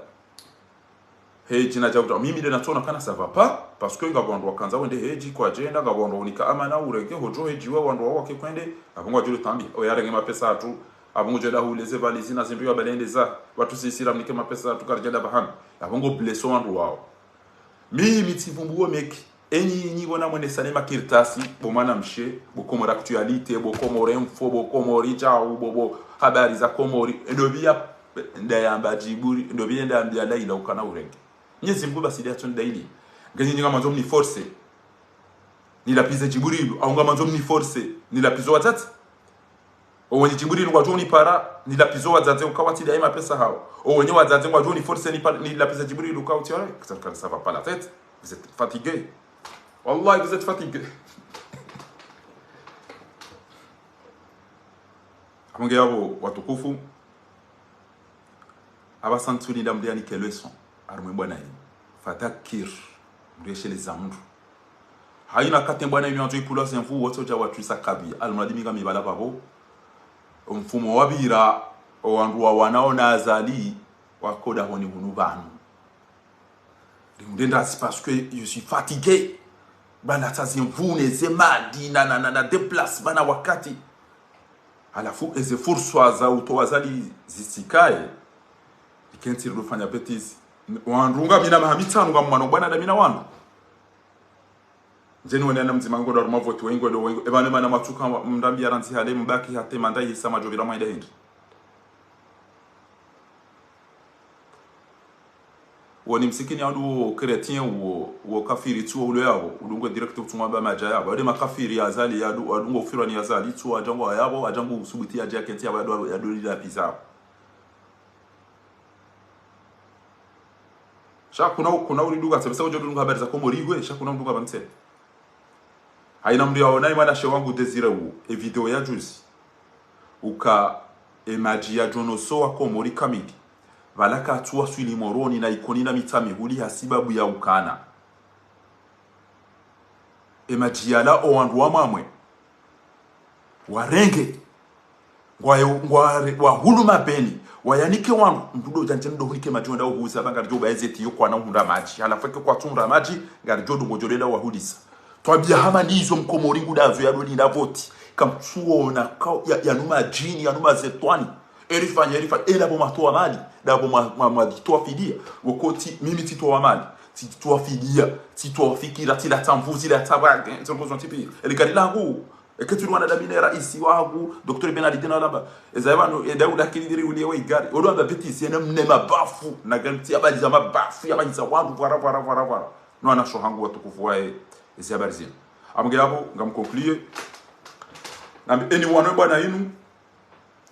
Hedji na djauta. Mimi nde natsona kana ça va pas, parce que ngapvo wandru wakandza wende hedji kwadjenda, ngapvo wandru unika amana urenge hodjo hedji we wandru wawake kwende, apvo ngwadjo le tambi. Oya renge mapesa yatru, apvo ngudjo enda hule ze valizi na zindru ya balende za, watru sisira mnike mapesa yatru karidjenda pvahanu. Apvo ngo blesser wandru wao. Mimi tsivumbuwo meki. Enyi, nyi pvo namwonesa ne makartasi, bo Mwanamshe, bo Comores Actualité, bo Comores Info, bo Comores Djau, bo, bo Habari za Komori. Ndo piya ndayamba Djiburi, ndo piya ndayambiya Laila ukana urenge. Mnyezi Mngu basi nde yatsoni daili. Nge nyi ngamwandzo mniforce nilapvize Djibrilu, au ngamwandzo mniforce nilapvize wadzadze. Owenye Djibrilu ngwadjo unipara, nilapvize wadzadze uka watsi daye mapesa hao. Owenye wadzadze ngwadjo uniforce nipa-, nilapvize Djibrilu uka utsi wale. Ça, ça va pas la tête. Vous êtes fatigué. Wallahi, vous êtes fatigué. Apvo nge yapvo watukufu. Apvasa ntsuli nda mndru yanike leçon, harumwa e bwana yinu. Fadhakir, mndru yesheleza mndru. Hayina wakati e bwana yinu yandzo ipvulwa ze nvu, wotsodja watwisa kabi. Almadi mi ngami pvala pvapvo. Mfumo wapvira, owandru wawana ona Azali, wako dahoni hunu pvanu. Rimdenda asi parce que je suis fatigué. Bana tsa ze nvu ne ze madi, na, na, na, na déplace, bana wakati. Halafu eze furswa za utowa Azali zisikaye, ikentsi ridofanya bêtise. Wandru ngamina maha mitsanu ngamwano bwana damina wandru. Ndjeni wene ana mdzima ngodo harumwa voti, wengo do wengo. Eba ne mana matsuka mndambi ya randzi hale mbaki hata manda yisa madjopvira mwaida hindri. Woni msikini yadu wo chrétien wo, wo kafiri tsuwo ulo yapvo, udungwe direct utsungwa ba madja yapvo. Ade makafiri ya Azali yadu, wadungwa ufirwa ni Azali, tsuwo adjangwa yapvo, adjangwa usubuti yadja kentsi yapvo, yadu, yadu lila pizza. Sha kuna, kuna uridunga tsemesa udjo dunga habari za Komori hwe, sha kuna udunga pvamtse. Haina mndru yaona mwanashe wangu Désiré uwo, e video ya juzi. Uka e madji yadjonoso wa Komori kamili. Pvala katsu waswili Moroni na Ikoni na Mitsamihuli ha sibabu ya ukana. E madji yala o wandru wa Mwamwe. Warenge. Ngwa, ngwa, wahulu mabeni. Wayanike wandru. Mndru ndo djandje ndo hunike madji wenda uhuza ba ngaridjo ba ezeti yo kwana uhundra madji. Halafu eke kwatsu hundra madji, ngaridjo ndo ngodjo lenda wahulisa. Twabiya hama ndizo Mkomori ngudazo ya doli na voti. Kamtsuona ka, ya, yanu madjini, yanu mazetwani. Erifanya, erifanya, ela bo matowa mali, da bo ma, ma, ma, towa fidiya. Wakati mimi tsitowa mali, tsitowa fidiya, tsitowa fikira, tsila tsamvuzi, la tsaba, eh, zongo zonti piya. Eli gari langu, eke tuli wana damine raisi wangu, Docteur Ben Ali Dina Lamba. Eza yabano, e Daouda Kidiri uliye wa igari. Odo amba bêtise, yene mne mabafu, na gari tsi habari za mabafu, habari za wandru, vwara, vwara, vwara, vwara. No wanasho hangu watukufu waye, ezi habari zinu. Amge yabo, ngamconclure. Ngambi, eni wano bwana inu,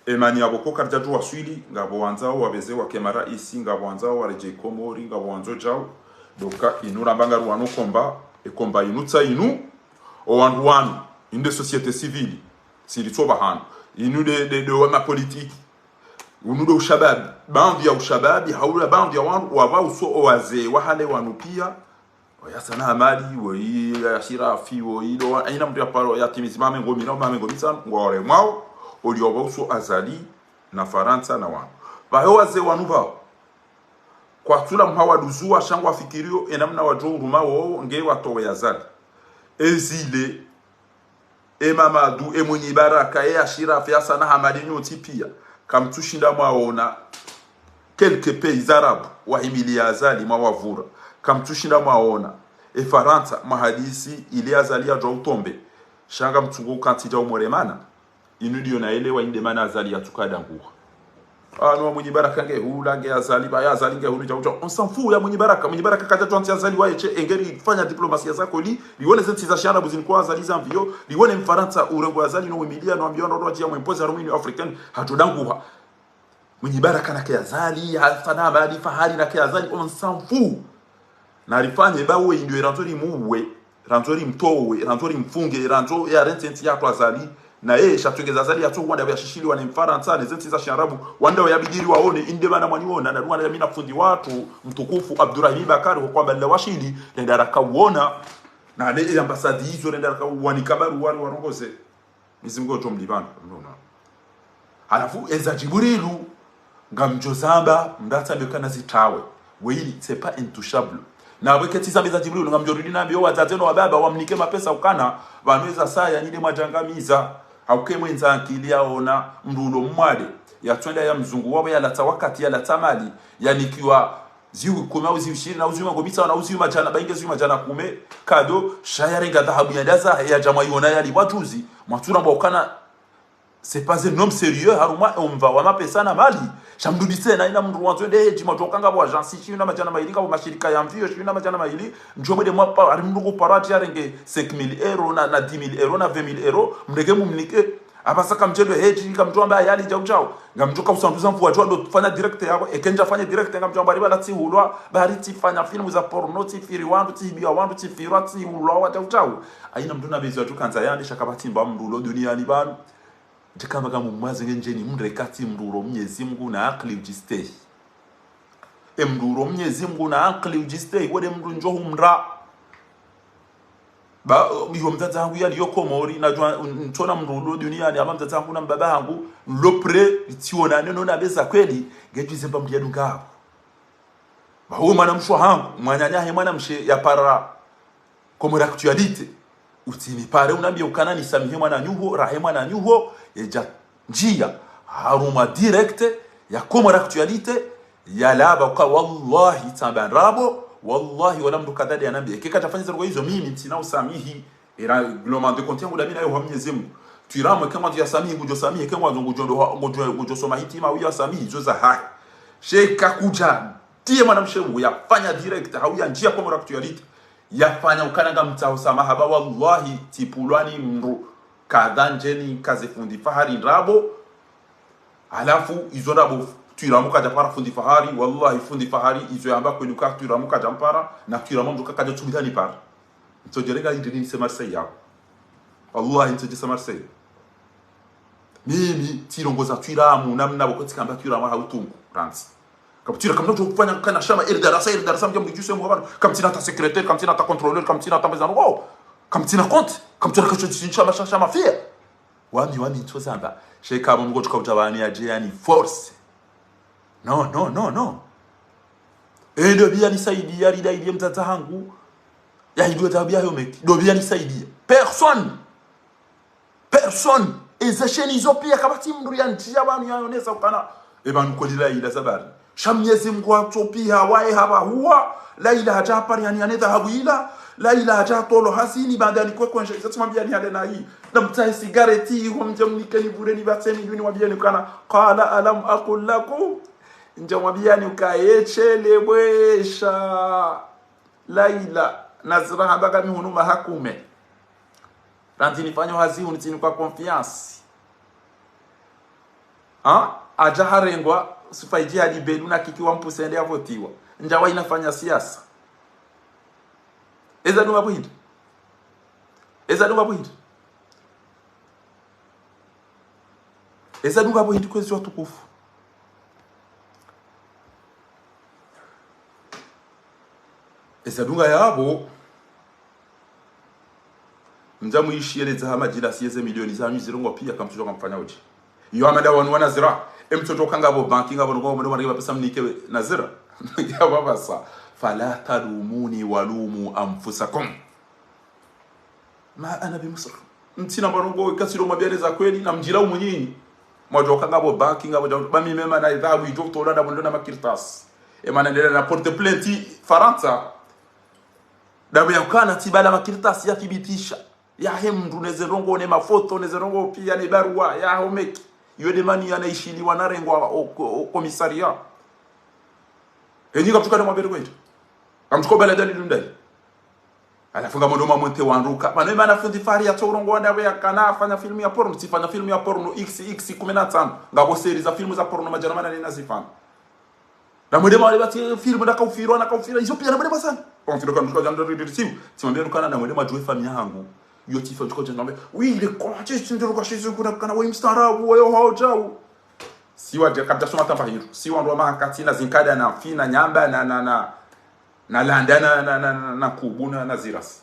emani yabo ko karidjadju waswili, ngapvo wandzao wapveze wake maraisi, ngapvo wandzao waredjei Komori, ngapvo wandzo djao. Doka inu ramba ngaruwano combat, e combat inu tsa inu, o wandru wanu, inu nde société civile, siri tsoba hanu, inu nde, nde, nde wa mapolitiki, unu nde ushababi, baadhwi ya ushababi, haula baadhwi ya wandru, wapva uso o wazee, wahale wanu piya, Oya Hassan Hamadi, woyi Ashirafi, woyi ndo wa, haina mndru ya paro ya timizi mamengo mina, mamengo mitsanu, ngwa ore mwao, oli opva uso Azali, na Farantsa, na wanu. Pvahe wazee wanu pvao. Kwatsula mha waduzuwa, sha ngwafikiriyo, enamna wadjo uruma wowo, nge watowe Azali. Ezile, e Mamadu, e Mwinyi Baraka, e Ashirafi, Hassan Hamadi, nyontsi piya. Kamtsushinda mwaona quelques pays arabes wahimiliya Azali mwawavura. Kamtsushinda mwaona e Farantsa mwahadisi ili Azali yadjuwa utombe. Sha ngamtsungo ukantsi dja umoremana. Inu ndiyo naelewa inde mana Azali yatsuka danguha. Ano wa Mwinyi Baraka nge hula, nge Azali, ba ya Azali nge hula, djau djau. On s'en fout ya Mwinyi Baraka. Mwinyi Baraka kadja twanti Azali waye she, engeri fanya diplomasi ya zako li, liwone zentsi za shiarabu zinikwa Azali za mviyo, liwone Mfarantsa urengo Azali no wimiliya, no ambiyo no rodjia mwempozi harumwa Union Africaine, hadjo danguha. Mwinyi Baraka nake Azali, Hassan Hamadi, Fahari nake Azali, on s'en fout. Narifanye ba we indwe randzo rimuwe, randzo rimtowe, randzo rimfunge, randzo yarentsi entsi yatru Azali. Naye sha tswengeza Azali yatso wanda ya shishiliwa ne Mfarantsa, ne zentsi za shiarabu, wanda ya bidiri waone, inde mana mwaniona, na ruwana ya mina fundi watru, mtukufu Abdurahimi Bakari, ho kwamba lila washili, renda rakauona, na le e ambasadi izo, renda rakauwanika baruwa wari warongoze. Mwenyezi Mungu otso mlipvana, mnaona. Halafu, eza Djibrilu, ngamdjo zamba, mdatsa bekana zitawe. Weili, c'est pas intouchable. Na weke tsi zambe za Djibrilu, ngamdjo rudi nambiyo wadzadze no wababa, wamnike mapesa ukana, pvanu eza saya, nyi nde mwadjangamiza. Hauke mwendza ankili yaona, mndru ulo mwade, yatswenda ya mzungu, wapvo yalatsa wakati, yalatsa mali, yanikiwa, ziwi kume, au ziwi shirini, au ziwi mengo mitsanu, au ziwi madjana, ba inge ziwi madjana kume, kado, sha yarenga dhahabu yanda zahe, yadja mwayona yalipvwa juzi, mwatsuramba ukana, c'est pas un homme sérieux, harumwa omva wa mapesa na mali. Sha mdudise na ina mndru wandzo ende hedji, mwadjo kanga pvo agence, shiwi na madjana mayili, kanga pvo mashirika ya mviyo, shiwi na madjana mayili, ndjo mwende mwapa, hari mndru kupara atsi yarenge cinq mille euros, na, na dix mille euros, na vingt mille euros, mrenge mumnike, apvasa kamtsi ndo hedji, kamtsu amba yali djau djau. Ngamdjo ka usanduza mvua djua ndo fanya direct yapvo. Eke ndja fanya direct ngamdjo amba riba la tsihulwa. Bari tsifanya filmu za porno, tsifiri wandru, tsihibiya wandru, tsifirwa, tsihulwa wa djau djau. Haina mndru na bezi wadjo kandza yandi sha kapvatsi mba mndru ulo duniyani pvanu. Ndjikamba kamumwaze ngendjeni mndru eka tsi mndru uro Mwenyezi Mungu na akili udjistehi. E mndru uro Mwenyezi Mungu na akili udjistehi, wende mndru ndjo humra. Ba, iho mdzadze hangu yaliyo Komori, nadjua, ntsona mndru ulo duniyani, amba mdzadze hangu na mbaba hangu, nlo prêt, tsiona neno na beza kweli, ngedjuize mba mndru yadunga apvo. Ba, uwe mwanamshe hangu, mwananya he mwanamshe yapara Comores Actualité. Utsinipare unambiye ukana nisamihi mwananyaho, rahe mwananyaho, yedja ndjia harumwa direct ya Comores Actualité, yalaba uka wallahi tsamba ndrabo, wallahi wala mndru kadhadi yanambiye. Eke kadjafanya zendrongo izo mimi ntsina usamihi, era règlement de compte yangu damina yo ha Mwenyezi Mungu. Twiramwe eke ngwandzo yasamihi, ngudjo samihi, eke ngwandzo ngudjo ndo ha, ngudjo, ngudjo soma hitima, uya samihi, izo zahahe. Sha eka kudja, tiye mwanamshe uwo, yafanya direct, hau yandjia Comores Actualité. Yafanya ukana ngamtsaho samaha ba wallahi, tsipvulwa ni mndru. Kadha ndjeni, kaze fundi Fahari ndrabo. Halafu, izo ndrabo, Twiramu kadja para fundi Fahari, wallahi fundi Fahari, izo yamba kweli uka Twiramu kadja mpara, na Twiramu mdru kadja tsubita nipara. Ntsodje renga idini nise Marseille yao. Wallahi ntsodje sa Marseille. Mimi, tsirongoza Twiramu, namna pvoko tsikamba Twiramu ha utungu, randzi. Kapvatsi Twiramu kamna udjo ufanya kana shama, eri darasa, eri darasa, mdja mdjuse mwa pvanu. Kamtsina ta secrétaire, kamtsina ta contrôleur, kamtsina ta mbezano. Oh! Kamtsina compte, kamtsina kacho tsi shama, shama, shama fia. Wami, wami, ntsozamba. Sheka mdru ngotsuka uta wani adje yani force. Non, non, non, non. E, ndo pvia nisaidia, rida idie mdzadze hangu. Ya idwe tabia yo meki. Ndo pvia nisaidia. Personne. Personne. Eze sheni izo pia kapvatsi mdru ya ndzia pvanu ya yonesa ukana. E pvanu kweli Laila zabari. Sha Mnyezi Mngu atso pia waye hapvahuwa. Laila hadja hapari yani yane dhahabu ila. Laila hadja tolo hazini baanda ni kwekwe nje. Iza tsumwambia ni hale na hii. Na mtsahe sigareti iho mdje mnike ni bure ni pvatse milioni wambia ni ukana. قال ألم أقل لكم. Ndja mwambia ni uka yeshelewesha. Laila, Nazira hamba ka mi hunu maha kume. Randzi nifanyo hazi hunu tsini kwa confiance. Ha? Hadja harengwa, Sufaidji Hadji Belou na Kiki wa Mpusende ya votiwa. Ndja wa ina fanya siasa. Eza dunga buhindi. Eza dunga buhindi. Eza dunga pvo hindri kwezi watukufu. Eza dunga yapvo. Mdja mwishiye ledza ha madjila siyeze milioni zanyu zirongowa pia kamtsudjuwa kamfanya udje. Iyo amada wanu wa Nazira. Emtsodjo kanga pvo banki ngapvo nongo mdru mwanike pesa mnike Nazira. Yapvo pvasa. فلا تلوموني ولوموا أنفسكم. ما أنا بمصرخكم. Ntsina mbarongo ikasiro mwabiane za kweli na mdjila umu nyinyi. Mwadjoka ngapvo banki, ngapvo dja, ba mi mema na idhabu idjo kutola ndapvo ndo na makartasi. Emana ndela na porte plainte Farantsa. Ndapvo ya ukana tsibala makartasi ya thibitisha. Yahe mndru neze ndrongo ne mafoto, neze ndrongo pia ne barua, ya homeki. Iyo nde mani ya na ishiliwa na rengwa o, o, o komisaria. Enyi kamtsuka na mwabere kwendje. Kamtsuka bala dali lundai. Halafu ngamwono mamwente wandru ka. Pvanu emana fundi Fahari ya tso urongowa ndapvo ya kana afanya filmu ya porno. Tsifanya filmu ya porno X X kume na tsanu. Ngapvo seri za filmu za porno madjana manane nazifanya. Na mwende mwale pvatsi filmu na kaufirwa, na kaufirwa. Izo pia na mwende mwasani. Kwa mfano kamtsuka djanda riri siu. Tsimwambia nukana na mwende mwadjuwe famiyi hangu. Iyo tsifa tsuka djanda mbe. Oui, il est conscient, tsindiro kwa shizu kuna kana wa mstaarabu, wa yo hao djau. Si wa dja, kapta soma tamba hindru. Si wandru wa mahakati na zinkada na fina, nyamba na, na, na, na landa na, na, na, na, na kubu na, na zirasi.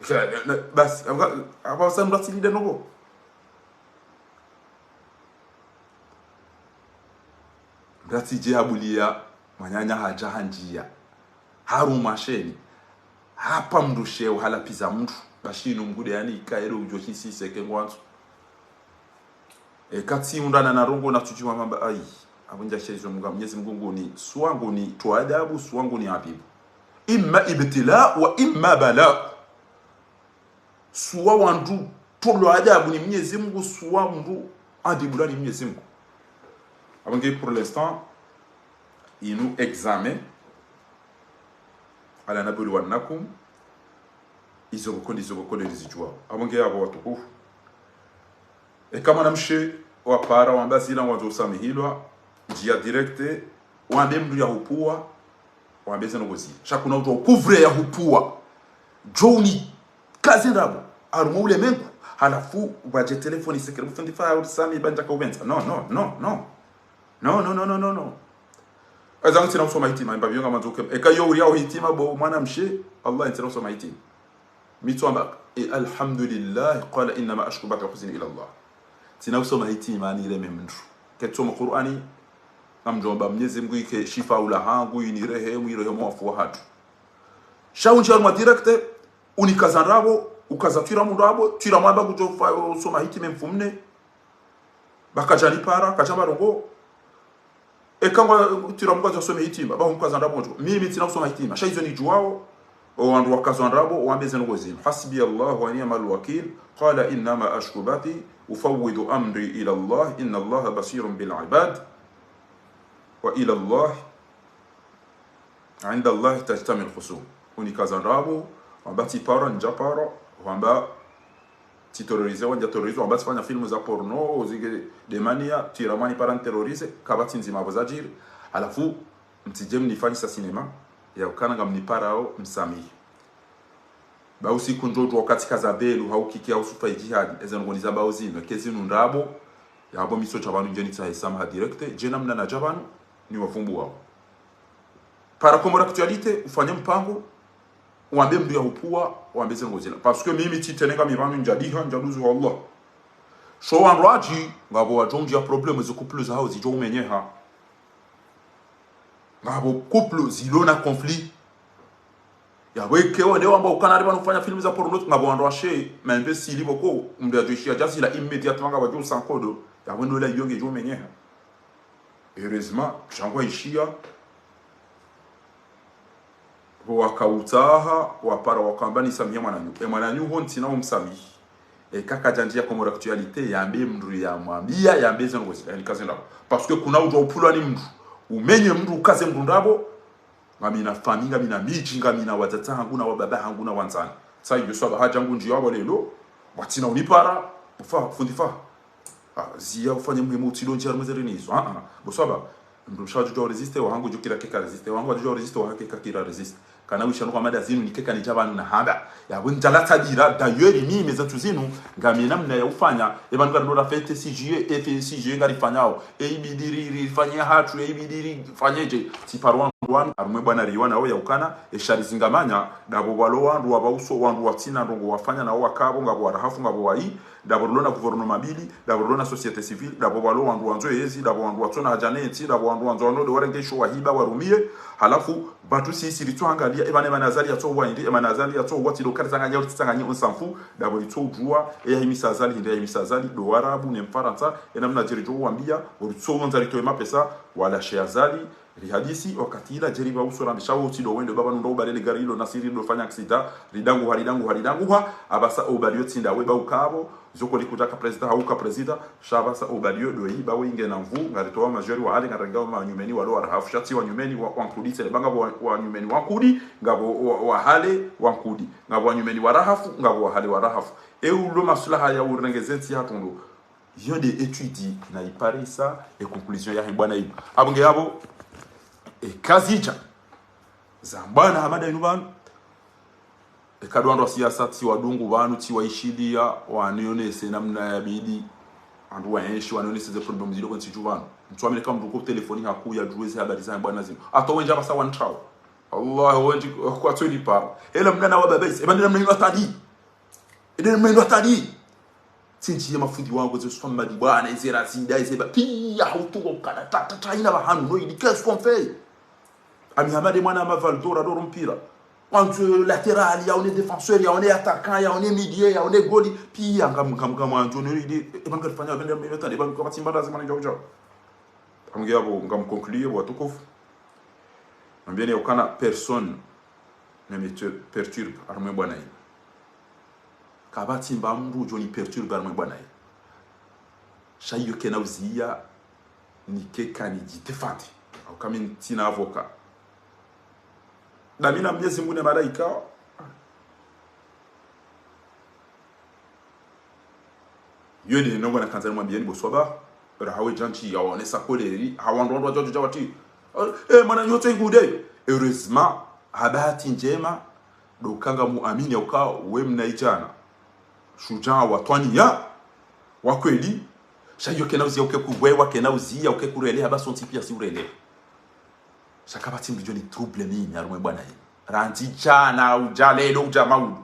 Sha, na, na, basi, apva, apvasa mndru atsilinde nopvo. Mndru atsidje habuliya, mwananya hadja handjiya. Haruma sheni. Hapva mndru sheo halapviza mndru. Ba shinu mgude yani ika ero udjo shisi seke ngwandzo. Eka tsi undana na ndrongo na tsudjuwa mamba ayi. Apvo ndja shezo munga Mnyezi Mngu nguni, swa nguni, towa adabu, swa nguni adhibu. إما ابتلاء وإما بلاء. Swa wandru tolwa adabu ni Mnyezi Mngu, swa wandru adhibulwa ni Mnyezi Mngu. Apvo nge pour l'instant, inu examen, على نبلونكم, izo pvoko ndi izo pvoko ndo rizidjuwa. Apvo nge apvo watukufu. Eka mwanamshe wapara wamba zila ngwandzo usamihilwa, ndjiya direct, wambe mndru ya hupvuwa, wambe zeno kozi. Sha kuna udjuwa ukuvre ya hupvuwa. Djo uni kaze ndrabo, harumwa ulemengu, halafu, pvadje telefoni sekere, mfundi Fahari sami ba ndjaka upvendza. No, no, no, no. No, no, no, no, no, no. Eza ntsina usoma hitima, imba pvio ngamandzo uke. Eka yo uriya hitima bo mwanamshe, Allah ntsina usoma hitima. Mi tsuwamba, e, الحمد لله, قال إنما أشكو بثي وحزني إلى الله. Tsina usoma hitima nireme mndru. Ketsomo Kur'ani, ngamdjomba Mnyezi Mngu ike shifa ula hangu, inirehemu, irehemu wafu wahatru. Sha undji harumwa direct, unikaza ndrabo, ukaza Twiramu ndrabo, Twiramu amba kudjo fa, usoma hitima mfumne. Ba kadja nipara, kadja marongo. Eka ngwa Twiramu kwadja some hitima, ba humkaza ndrabo ndjo. Mimi tsina usoma hitima. Sha izo nidjuwao, o wandru wakaza ndrabo, wambe zeno kozi. حسبي الله ونعم الوكيل. قال إنما أشكو بثي وأفوض أمري إلى الله إن الله بصير بالعباد. وإلى الله عند الله تجتمع الخصوم. Unikaza ndrabo, wamba tsipara, ndjapara, wamba tsi terrorisé, wandja terrorisé, wamba tsifanya filmu za porno, zige demania, tira mwani para nterrorisé, kapvatsi ndzima pvo zadjiri. Halafu, mtsidje mnifanyisa sinema, ya ukana ngamniparao, msamihi. Ba usiku ndjodjo wakati kaza belu, hau kiki, hau sufa idjihadi, eze ndrongoo niza ba uzinu, kezi nundrabo, ya habo miso sha pvanu ndjeni tsahe samaha direct, djena mna na dja pvanu, ni wavumbuwao. Para Comores Actualité, ufanye mpango, wambe mndru ya hupvuwa, wambe ze ndrongoo zila. Parce que mimi tsitrenenga mi pvanu ndjadiha, ndjaduzu wa Allah. Sho wandru wadji, ngapvo wadjo ndjia problème ze couple zahao zidjo umenyeha. Ngapvo couple zilo na conflit. Yapvo eke wende wamba ukana ari pvanu ufanya filmu za porno, ngapvo wandru washe, ma imbécile pvoko, mndru yadjo ishiya djazila immédiatement ngapvo wadjo usa nkodo, yapvo ndo ila iyo ngedjo umenyeha. Heureusement, sha ngwa ishiya, pvo wakautsaha, wapara wakamba nisamihi mwananyu. E mwananyu ho ntsina umsamihi. Eka kadjandjia Comores Actualité, yambe mndru yamwambia, yambe ze ndrongoo zila, yani kaze ndrabo. Parce que kuna udjua upvulwa ni mndru. Umenye mndru, ukaze mndru ndrabo, ngamina fami, ngamina midji, ngamina wadzadze hangu na wababa hangu na wandzani. Tsa iyo swaba hadja ngu ndjia wabo lelo, watsina unipara, ufa, fundi fa. Ah, ziya ufanye muhimu utsidjo ndjia harumwa ze reni izo. Ah, ah. Bo swaba, mndru mshe wadjudjua urésister, wahangu djukira keka résister, wahangu wadjudjua urésister, wahake kakira résister. Kana wisha nuka mada zinu ni keka nidja pvanu na hamba. Yapvo ndjala tabira, d'ailleurs, mi meza tu zinu, ngamina mna ya ufanya, eba nuka ndora fête six juillet, e fête six juillet ngarifanyao, e ibidi ri, rifanye hatru, e ibidi rifanye dje, tsi paro wandru wanu, harumwa e bwana riwana, o ya ukana, e shari zingamanya, dapvo pvalo wandru wapvauso, wandru watsina ndrongoo wafanya, nao wakapvo, ngapvo warahafu, ngapvo wayi, dapvo rilo na gouvernement mbili, dapvo rilo na société civile, dapvo pvalo wandru wandzo yezi, dapvo wandru watsona haja ne ntsi, dapvo wandru wandzo wanode warenge isho wahiba, warumiye, halafu, pvatsu sisi ritso angalia, e pvane, e pvane Azali yatso uwa indi, e pvane Azali yatso uwa tsi do kari tsanganya, uri tsanganya, on s'en fout, dapvo ritso udjua, e yahimisa Azali, hindri yahimisa Azali, do Warabu, ne Mfarantsa, e namna djeri djo uwambia, uri tso wandza ritowe mapesa, wala she Azali, rihadisi, wakati ila djeri pvauso rambisha wo tsi do wende, baba nunda ubale le gari ilo, nasiri do fanya accident, ridanguha, ridanguha, ridanguha, apvasa ubali yo tsi ndawe, ba ukapvo, zoko likudja ka président, hauka président, sha apvasa ubali yo doyi, ba we inge na nvu, ngaritowa majori wa hale, ngarenga wa nyumeni walo warahafu, sha tsi wa nyumeni wa, wa nkudi, tsele ba ngapvo wa, wa nyumeni wa nkudi, ngapvo wa, wa hale wa nkudi, ngapvo wa nyumeni warahafu, ngapvo wa hale warahafu. E ulo maslaha ya urenge ze ntsi hatru ndo. Yo nde étude na iparisa, e conclusion yahe bwana inu. Apvo nge yapvo, e kazidja. Za bwana Hamada inu pvanu. Eka ndo wandru wa siasa tsi wadungu pvanu, tsi waishiliya, wanionese namna yabidi. Wandru waenshi, wanionese ze problème zilo kwentsi dju pvanu. Mtsu amini ka mndru ko telefoni haku yadjuwe ze habari za bwana zinu. Hata wendji apvasa wantrao. Allah, wendji, kwatsu nipara. Ela mna na wababa isi, eba nde namna inu atali. Ede namna inu atali. Tsindji ye mafundi wangu, eze Swamadi bwana, eze Razida, eze ba, piya, hautungo kana, ta, ta, ta, ina pvahanu, no, ili, qu'est-ce qu'on fait? Ami Hamada mwana ama Valdora, doro mpira. Wandzo latéral, yaone défenseur, yaone attaquant, yaone milieu, yaone goli. Piya, ngam, ngam, ngam, wandzo, no, ili, e pvanu karifanya, e pvanu, e pvanu, e pvanu, kapvatsi mbanda zimana djau djau. Amge yapvo, ngam conclure, watukufu. Nambieni ya ukana personne ne me te-, perturbe, harumwa e bwana inu. Kapvatsi mba mndru udjo ni perturbe harumwa e bwana inu. Sha iyo kena uziya, nike kani djitefandi. Au kami ntsina avocat. Dami na Mnyezi Mungu ne malaika. Yo nde ndrongoo nakandza nimwambiyeni bo swaba. Raha we djantsi yaonesa koleri, ha wandru wandru wadjadjo dja wati, eh, mwananyoto ingude. Heureusement, ha bahati ndjema, ndo uka ngamuamini ya uka we mnaidjana shudjaa wa twaniya, wa kweli. Sha iyo kena uziya uke kuwewa, kena uziya uke kureleha, ba sontsi piya si ureleha. Sha kapvatsi mndru djo ni trouble mimi, harumwa e bwana inu. Randzi djana, udja leo, udja maudu.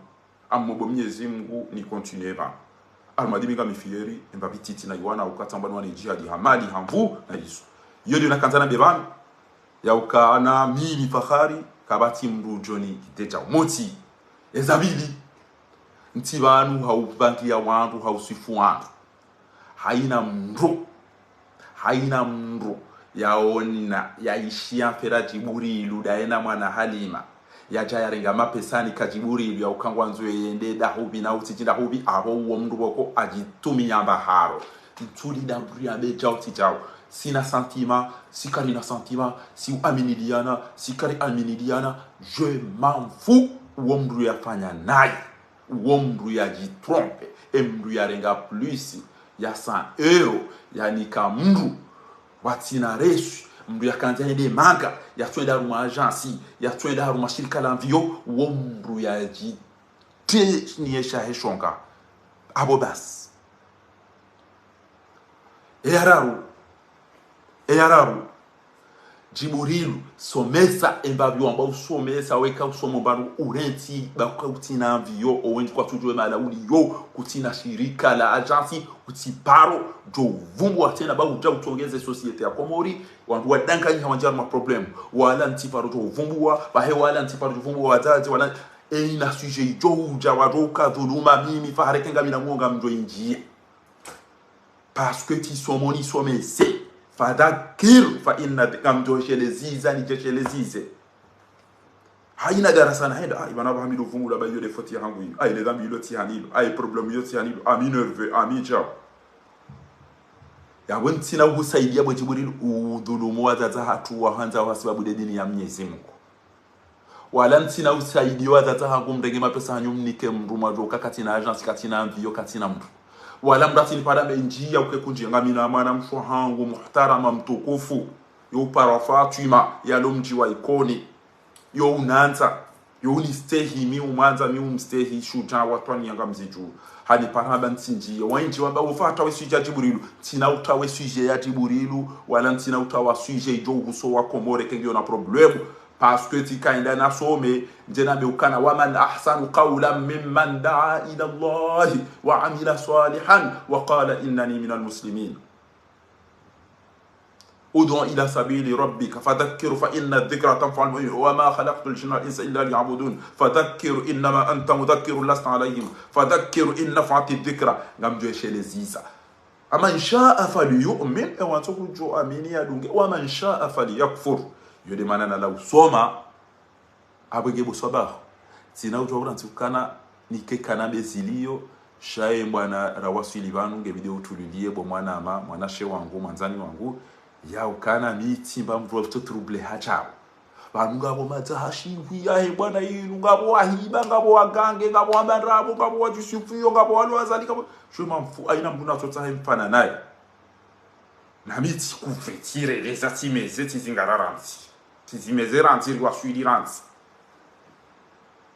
Amomba Mnyezi Mungu ni continuer pvanu. Almadi mi ngami fier, emba pititi na iwana ukatamba nwane djihadi ha mali, ha nvu, na izo. Iyo nde nakandza nambe pvanu. Ya ukana mimi Fakhari, kapvatsi mndru djo ni kidedja umotsi. Eza pvili. Ntsi pvanu ha uvangiya wandru, ha uswifu wandru. Haina mndru, haina mndru yaona, yaishiya mfera Djibrilu, ndaye na mwana Halima. Yadja yarenga mapesa ni ka Djibrilu, ya uka ngwandzo yende ndahupvi na utsidji ndahupvi, apvo uwo mndru pvoko adjitumiya mbaharo. Ntsuli ndamndru yambe djau tsi djau. Sina sentiment, si karina sentiment, si uaminiliana, si kari aminiliana, je m'en fous, uwo mndru yafanya naye. Uwo mndru yadjitrompe, e mndru yarenga plus ya cent euros, yanika mndru watsina reçu, mndru yakandza yende manga, yatsoenda harumwa agence, yatsoenda harumwa shirika la mvio, uwo mndru yadjiteniesha he shonga. Abo basi. Eyararu. Eyararu. Djibrilu, somesa, emba vyo amba usomesa, weka usomo mbaru urentsi, ba uka utsina mvio, owendji kwatsudjuwa mahala uliyo, kutsina shirika la agence, utsi paro, djo uvumbuwa tsena, ba udja utsongeze société ya Komori, wandru wadanganyiha wandjia harumwa problème, wala ntsi paro djo uvumbuwa, bahe wala ntsi paro djo uvumbuwa, wadzadze, wala, eina sujet idjo udja, wadjo uka dhuluma, mimi, fahareke ngamina mwonga mdjo indjia. Parce que tsi somo nisomese. Fadhakir, fa inna, ngamdjo sheleziza, nidje shelezize. Haina darasa nahenda, ah, ibana ba hamidu vumbu la ba iyo de foti ya hangu iyo. Ah, ile dhambi ilo tsi hanilo. Ah, problème iyo tsi hanilo. Ah, mi nerveux, ah, mi djao. Yabo ntsina uhusaidia bo Djibrilu, udhulumu wadzadze hatru wahandza ha sibabu de dini ya Mnyezi Mungu. Wala ntsina usaidia wadzadze hangu mrenge mapesa hanyu mnike mndru mwadjuwa uka katsina agence, katsina mvio, katsina mndru. Wala mndru atsini pvala mendji ya uke kundji ngamina mwana mshe hangu muhtarama mtukufu. Yo upara Fatwima, yalo mdji wa Ikoni. Yo unandza, yo unistehi, mi umwandza, mi umstehi, shudja watwani yanga mzidju. Hani pvala ba ntsindji, wendji wamba ufa hata we sujet ya Djibrilu. Ntsina uta we sujet ya Djibrilu, wala ntsina uta wa sujet idjo uhusu wa Komori, ke ngiyo na problème. Parce que tsika enda nasome, ndje nambe ukana, ومن أحسن قولا ممن دعا إلى الله وعمل صالحا وقال إنني من المسلمين. ادع إلى سبيل ربك فذكر فإن الذكرى تنفع المؤمنين وما خلقت الجن والإنس إلا ليعبدون فذكر إنما أنت مذكر لست عليهم فذكر إن نفعت الذكرى. Ngamdjo sheleziza. فمن شاء فليؤمن, e wantso kudjo amini yadunge, ومن شاء فليكفر. Yo de mana nala usoma, abwe nge bo swabaho. Tsina udjuwa urantsi ukana, nike kana be ziliyo, sha ye mbwana rawaswili pvanu nge video utulilie bo mwana ama, mwanashe wangu, mwandzani wangu, ya ukana mi tsimba mndru wa uto trouble hadjao. Pvanu ngapvo madza hashihwi yahe bwana inu, ngapvo wahiba, ngapvo wagange, ngapvo wamandrabo, ngapvo wadjusifuyo, ngapvo walo wazali, ngapvo, shwe mamfu, haina mndru natsotsaha mfana naye. Nami tsikufe, tsireleza, tsimeze, tsizingara rantsi. Tsizimeze rantsi, riwaswili rantsi.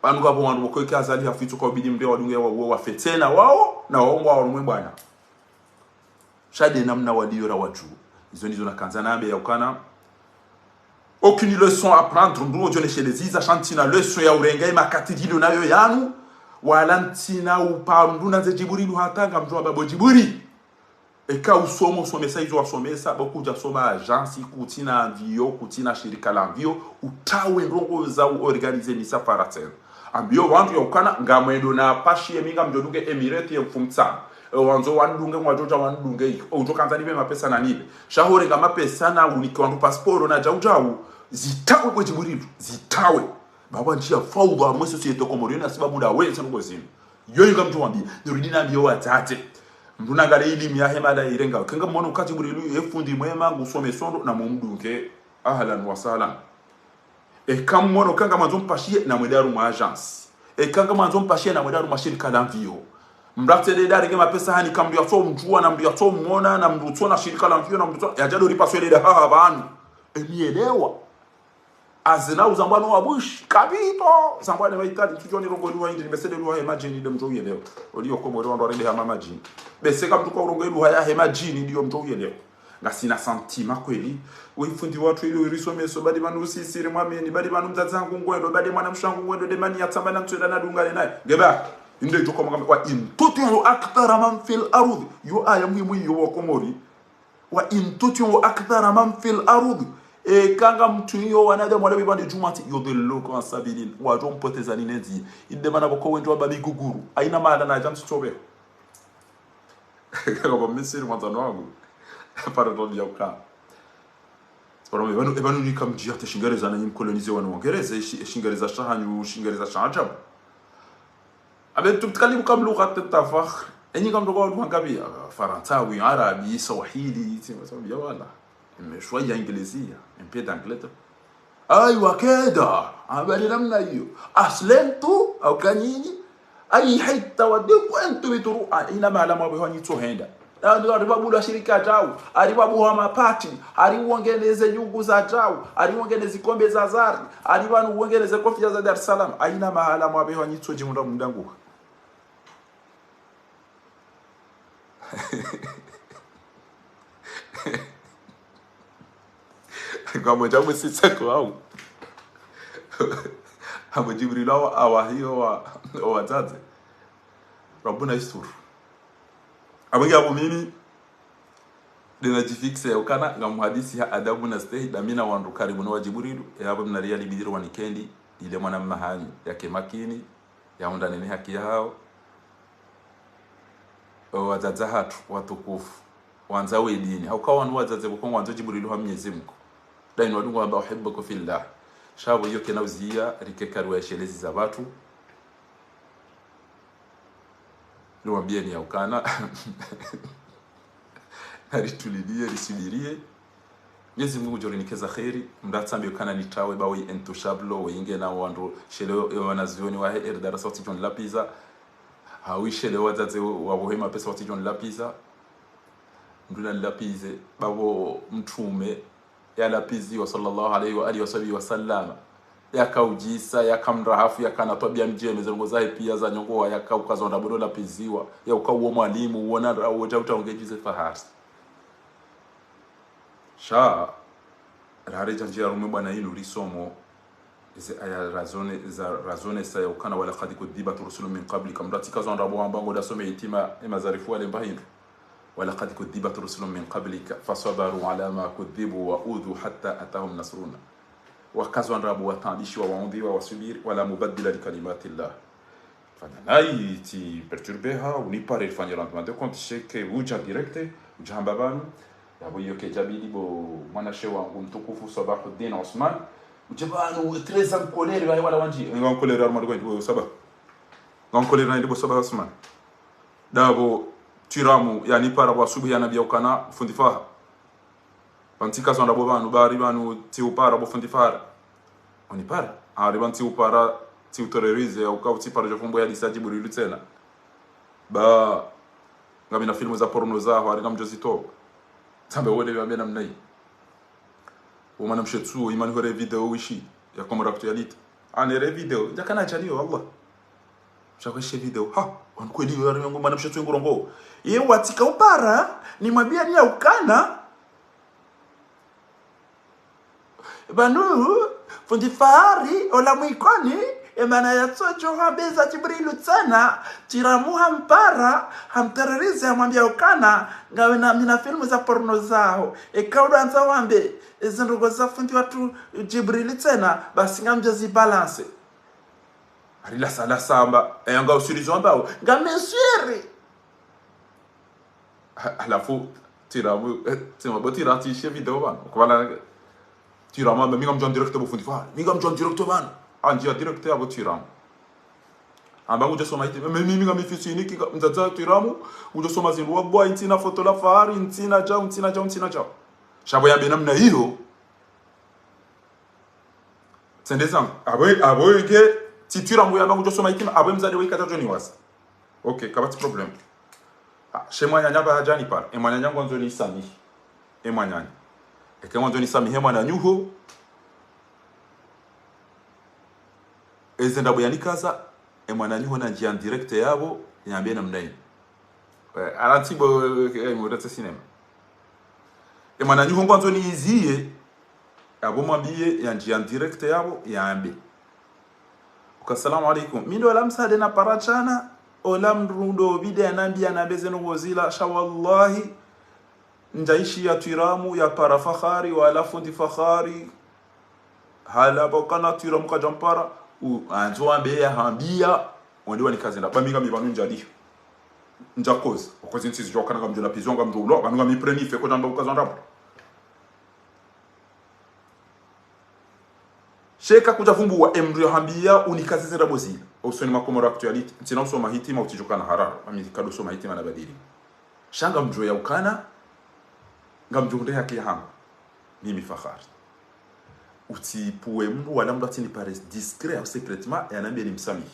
Pvanu ngapvo wandru pvoko ike Azali hafu itsoka ubidi mndru yawadunge wa, wa, wafe tsena wao, na wao ngwao rumwe bwana. Sha de namna waliyo rawadjuwa. Izo ndizo nakandza nambe ya ukana. Aucune leçon à prendre, mndru ngodjo nesheleza, sha ntsina leçon ya urenga ye makati djilo nayo yanu, wala ntsina upa mndru nandze Djibrilu hata ngamdjo amba bo Djibrilu. Eka usomo, usomesa izo wasomesa, bo kudja soma agence, kutsina mvio, kutsina shirika la mvio, utawe ndrongo za uorganize misafara tsena. Ambiyo wandru ya ukana, ngamwendo na pashi ye mi ngamdjo dunge Emirates ye mfumtsano. E wandzo wandunge, ngwadjo dja wandunge iko. Udjo kandza nibe mapesa na nibe. Sha ho renga mapesa na unike wandru pasiporo na djau djau. Zitawe bo Djibrilu, zitawe. Baba ndjia faudha harumwa ye société comorienne, hasibabu nda wendze ndrongo zinu. Yo inga mndru wambi, nirudi nambiyo wadzadze. Mndru nangalie elimu yahe mahala irenga. Eka ngamwono uka Djibrilu ye fundi mwema ngusomeso ndro namumdunge. Ahlan wa sahlan. Eka mmono uka ngamwandzo mpashiye namwende harumwa agence. Eka ngamwandzo mpashiye namwende harumwa shirika la mvio. Mndru atsende ndarenge mapesa hanike mndru yatsomdjuwa na mndru yatsomwona na mndru utsona shirika la mvio na mndru utsona. Yadja ndo ripaswe leda haha pvanu. Enielewa. Azina uzambwa no wabushi, kapito, zambwa ne waitali, ntsudjuwa nirongoe lugha hindri, nimesede lugha ye madjini, nde mdjo uyelewa. Oliyo Komori wandru warende hama madjini. Bese ka mndru ka urongoe lugha yahe madjini, ndiyo mdjo uyelewa. Ngasina sentiment kweli. We fundi watru ili urisomeso, badi pvanu sisi rimwamini, badi pvanu mdzadze hangu ngwendo, badi mwanamshe hangu ngwendo, de mani yatsamba na mtsweda nadungane naye. Ngeba, inde djoko mwa ngamba, وإن تطعوا أكثر من في الأرض. Yo aya muhimu iyo wa Komori. وإن تطعوا أكثر من في الأرض. Eka ngamtwiyo wanadamu wala wipvande djumati, يضلوكم عن سبيل الله. Wadjo mpoteza nyi ne ndziya. Inde mana pvoko wendji wamba miguguru. Haina mahala nadja msitsobe. Kaka ba Misiri mwandzani wangu. Para ndo biya uka. Para mwe, pvanu, pvanu nika mdji hata Shingereza nanyi mkolonize wanu Wangereza, e shi-, e Shingereza shahanyu, Shingereza sha ajabu. Abe tutkalimu kam lughat tafakh. Enyi ngamdjo kwa lugha ngapi? Ah, Faransawi, Arabi, Swahili, tsi, tsi, ya wala. Mais shwaya Ingilizia, un peu d'anglais. Aywa, keda. Habari namna hiyo. Aslentu, au kanyinyi. أي حتة وديكو أنتو بتروحوا, haina mahala mwapvehwa nyitso henda. Na, na, ari pvabulwa shirika djau, ari pvabulwa mapati, ari wongeneze nyungu za djau, ari wongeneze kombe za Zari, ari pvanu wongeneze kofia za Dar es Salaam. Haina mahala mwapvehwa nyitso djimunda munda nguha. Ngamdjo musitsa ko au. Abo Djibril awa, awahiyo wa, wadzadze. Rabbuna yastur. Abo nge abo mimi, ndena djifixe ya ukana, ngamhadisi ha adabu na stehi, damina wandru karibu no wa Djibrilu, ya abo mna riali bidiri wanikendi, ile mwana mmahanyu, yake makini, ya undane ne haki yahao. O wadzadze hatru, watukufu, wandza we dini, hauka wanu wadzadze pvoko ngwandzo Djibrilu ha Mnyezi Mngu. Dainu wadungu wamba أحبك في الله. Sha abo iyo kena uziya, rike kari wa eshelezi za pvatru. Niwambiyeni ya ukana. Naritulilie, risubiriye. Mnyezi Mngu ngudjo rinikeza kheri, mdatsambe ukana nitawe ba we intouchable, we inge na wandru, shele yo wanazioni wahe eri darasa watsidjo nilapviza. Hawi shele wadzadze wa bohema pesa watsidjo nilapviza. Mndru na nilapvize, babo mtrume, yalapviziwa صلى الله عليه وآله وصحبه وسلم. Yakaudjisa, yakamrahafu, yakana twabia mdjema, ze ndrongo zahe pia za nyongowa, yakaukaza wandra bodo lapviziwa, yaukauwo mwalimu, uwona ndrawo, dja utaongedjize fahari. Sha, raredja ndjia rume bwana inu risomo, ze aya razone, za, razonesa ya ukana ولقد كذبت رسل من قبلك. Mndru atsikaza wandra bo wamba ngo dasome hitima, ema zarifu wale mba hindru. ولقد كذبت رسل من قبلك فصبروا على ما كذبوا وأوذوا حتى أتاهم نصرنا. Wakazwa ndrabo, wataabishiwa, waudhiwa, wasubiri, ولا مبدل لكلمات الله. Fanya nayi tsi perturbé ha, unipare rifanye rendement de compte, sheke udja direct, udja hamba pvanu. Yapvo iyo kedjabidi bo mwanashe wangu mtukufu Sabahuddin Osman. Udje pvanu, très en colère, pvahe wala wandji. Nga en colère harumwa ndrongoo hindri bo Sabah. Nga en colère na hindri bo Sabah Osman. Ndapvo Twiramu yanipara pvo asubuhi yanambia ukana fundi Faha. Pvanu tsikaza ndrabo pvanu, ba hari pvanu tsiupara bo fundi Faha. Unipara? Hari pvanu tsiupara, tsiuterrorisé, ya uka utsipara djo fumbo ya hadisi ya Djibrilu tsena. Ba, ngamina filmu za porno zaho, hari ngamdjo zitowa. Tsambe wone yambe namna yi. Wo mwanamshe tsuo, imani hore video wishi, ya Comores Actualité. Anere video, ndjakana djaliyo, wallah. Shakweshe video, ha, wanu kweli yo yari yangu mwanamshe tsuo ngurongoa. Ye watsika upara, nimwambia ni ya ukana. Pvanu, fundi Fahari, ola mwikoni, emana yatsodjo hambeza Djibrilu tsena, Twiramu hampara, hamterrorisé, hamwambia ukana, ngawe na mina filmu za porno zaho. Eka udo andza wambe, ezi ndrongoo za fundi watru Djibrilu tsena, basi ngamdjo zi balancer. Hari lasa lasa amba, eya nga usiri zo ambao, ngame siri. Ha-, halafu, Twiramu, eh, tsema bo Twiramu tsishe video pvanu. Kubala, Twiramu amba, mi ngamdjo en direct bo fundi Fahari. Mi ngamdjo en direct pvanu. Andjia direct yapvo Twiramu. Amba ngudjo soma hiti, mi, mi, mi ngami fisi ini, kika, mdzadze Twiramu, ngudjo soma zindru wa bwa, ntsina foto la Fahari, ntsina djau, ntsina djau, ntsina djau. Sha pvo yambe namna iyo. Tsende zangu. Apvo, apvo yenge, tsi Twiramu yamba ngudjo soma hiti, apvo mdzadze we ikata djo niwaza. Ok, kapvatsi problème. Ah, she mwananya pvaha hadja nipara. E mwananya ngwandzo nisamihi. E mwananya. Eke ngwandzo nisamihi e mwananya uho. Eze ndrabo yanikaza, e mwananya uho nandjia en direct yapvo, yambe namna yi. Eh, alanti bo, eh, eh, muretse cinéma. E mwananya uho ngwandzo niiziye, yapvo mwambiye, yandjia en direct yapvo, yambe. Uka, "Salamu alaikum. Mi ndo ola msade napara tsena, ola mndru ndo bidi yanambia nambe ze ndrongoo zila, sha wallahi, ndjaishiya Twiramu yapara Fahari, wala fundi Fahari, hala pvo kana Twiramu kadjampara, u, andzo wambe yahambia, wende wanikaze ndrabo, ba mi ngami pvanu ndjaliyo. Ndjakoza, okozi ntsi zidjo kana ngamdjo lapvizwa, ngamdjo ulwa, pvanu ngami prenife, ko djamba ukaza ndrabo." Sheka kudja fumbuwa, e mndru yahambia unikaze ze ndrabo zila. Usoni mwa Comores Actualité, ntsina usoma hitima, utsidjo kana harara. Ami kado soma hitima na badiri. Sha ngamdjo ya ukana, ngamdjo hunde haki ya hangu. Mimi Fahari. Utsipvuwe mndru wala mndru atsinipare discret au secrètement, yanambie nimsamihi.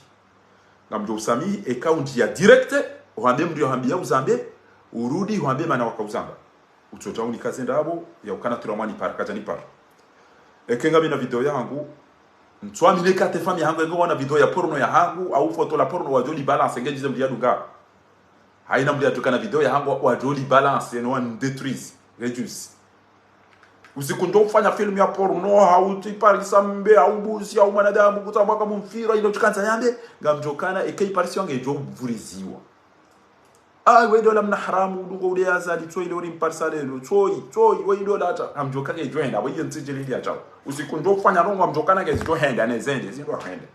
Ngamdjo usamihi, eka undjiya direct, uhambe mndru yahwambiya uzambe, urudi uhambe mana waka uzamba. Utsodja unikaze ndrabo, ya ukana tura mwanipara, kadjanipara. Eka ngamina video yahangu, ntsuamini eka te famille yahangu, eka ngwana video ya porno yahangu, au foto la porno wadjo li balance, nge djize mndru yadunga. Haina mndru yadjo kana video yahangu, wadjo li balance, no wani détruise, réduire. Usiku ndjo ufanya film ya porno, hau tsi parisa mbe, hau mbuzi, hau mwanadamu, kutsa mwaka mumfira, ilo tsikandza yambe, ngamdjo kana, eka iparisiwa ngedjo vuriziwa. Ayi, we dola mna haramu, udungo ude Azali, tsoi, ile uri mparisa lelo, tsoi, tsoi, we dola ata, ngamdjo kana ngedjo henda, we iyo ntsi djeli ya tsawo. Usiku ndjo ufanya ndrongo, ngamdjo kana ngedjo henda, nezende, zindro henda.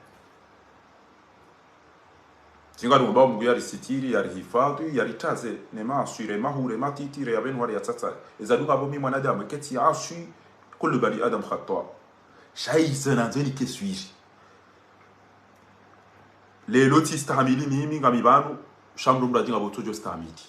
Tsi ngarumba Mungu yarisitiri, yarihifadhi, yaritaze, ne maaswi, ne mahure, matiti, re yabe nwari ya tsatsa. Eza dunga bo mi mwanadamu, ketsi aswi, kullu bani Adam khata. Sha ize nandzo nike swiri. Lelo tsistahamili mimi ngami pvanu, sha mndru mradji ngapvo tsodjo stahamili.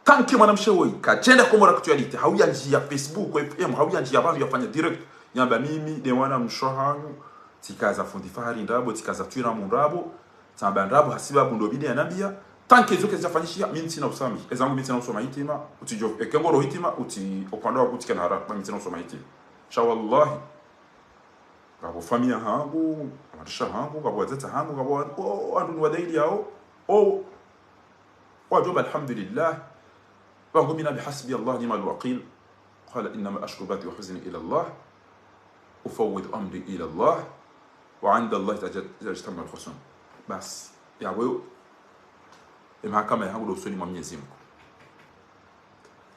Tant que mwanamshe woyi, kadjenda Comores Actualité, hau yandjiya Facebook, F M, hau yandjiya pvanu yafanya direct, yamba mimi, nde mwanamshe hanyu, tsikaza fundi Fahari ndrabo, tsikaza Twiramu ndrabo, tsamba ndrabo, hasibabu ndo bidi yanambiya, tant que izo kazidjafanyishiha, mi ntsina usamihi, ezangu mi ntsina usoma hitima, utsidjo, eke ngoro hitima, utsi, opvanda wa kutsi kena hara, mi ntsina usoma hitima. Sha wallahi, ngapvo famille hangu, wandrisha hangu, ngapvo wadzadze hangu, ngapvo wa-, o, wandru ni wadaili yao, o, wadjo wamba alhamdulillah. Pvangu mina بحسبي الله ونعم الوكيل. قال إنما أشكو بثي وحزني إلى الله. أفوض أمري إلى الله. وعند الله تج-، تجتمع الخصوم. Basi. Yapvo, emahakama yahangu ndo usoni mwa Mwenyezi Mungu.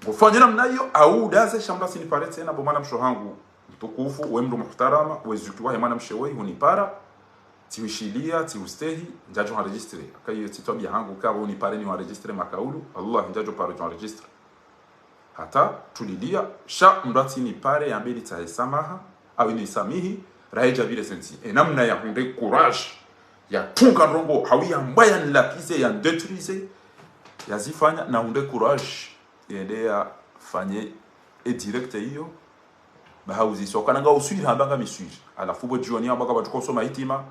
Ngufanye namna iyo, au daze sha mndru asinipare tsena bo mwanamshe hangu mtukufu, we mndru muhtarama, we zuki wahe mwanamshe woyi, hunipara, tsihwishiliya, tsihustehi, ndjadjo enregistrer. Aka iyo tsi twabiya hangu, ka bo unipare ni enregistrer makaulu, Allah, ndjadjo paro djo enregistrer. Hata, tuliliya, sha mndru atsinipare, yambe nitsahe samaha, au nisamihi, rahe dja pvire sentsi. E namna yahundre courage, yatunga ndrongo, hau yamba yanilapize, yandétruise, yazifanya, nahundre courage, yende yafanye e direct iyo, ba hauzi so kana nga uswiri hamba ngami swiri. Halafu bo djioni hamba kapvatsuka usoma hitima.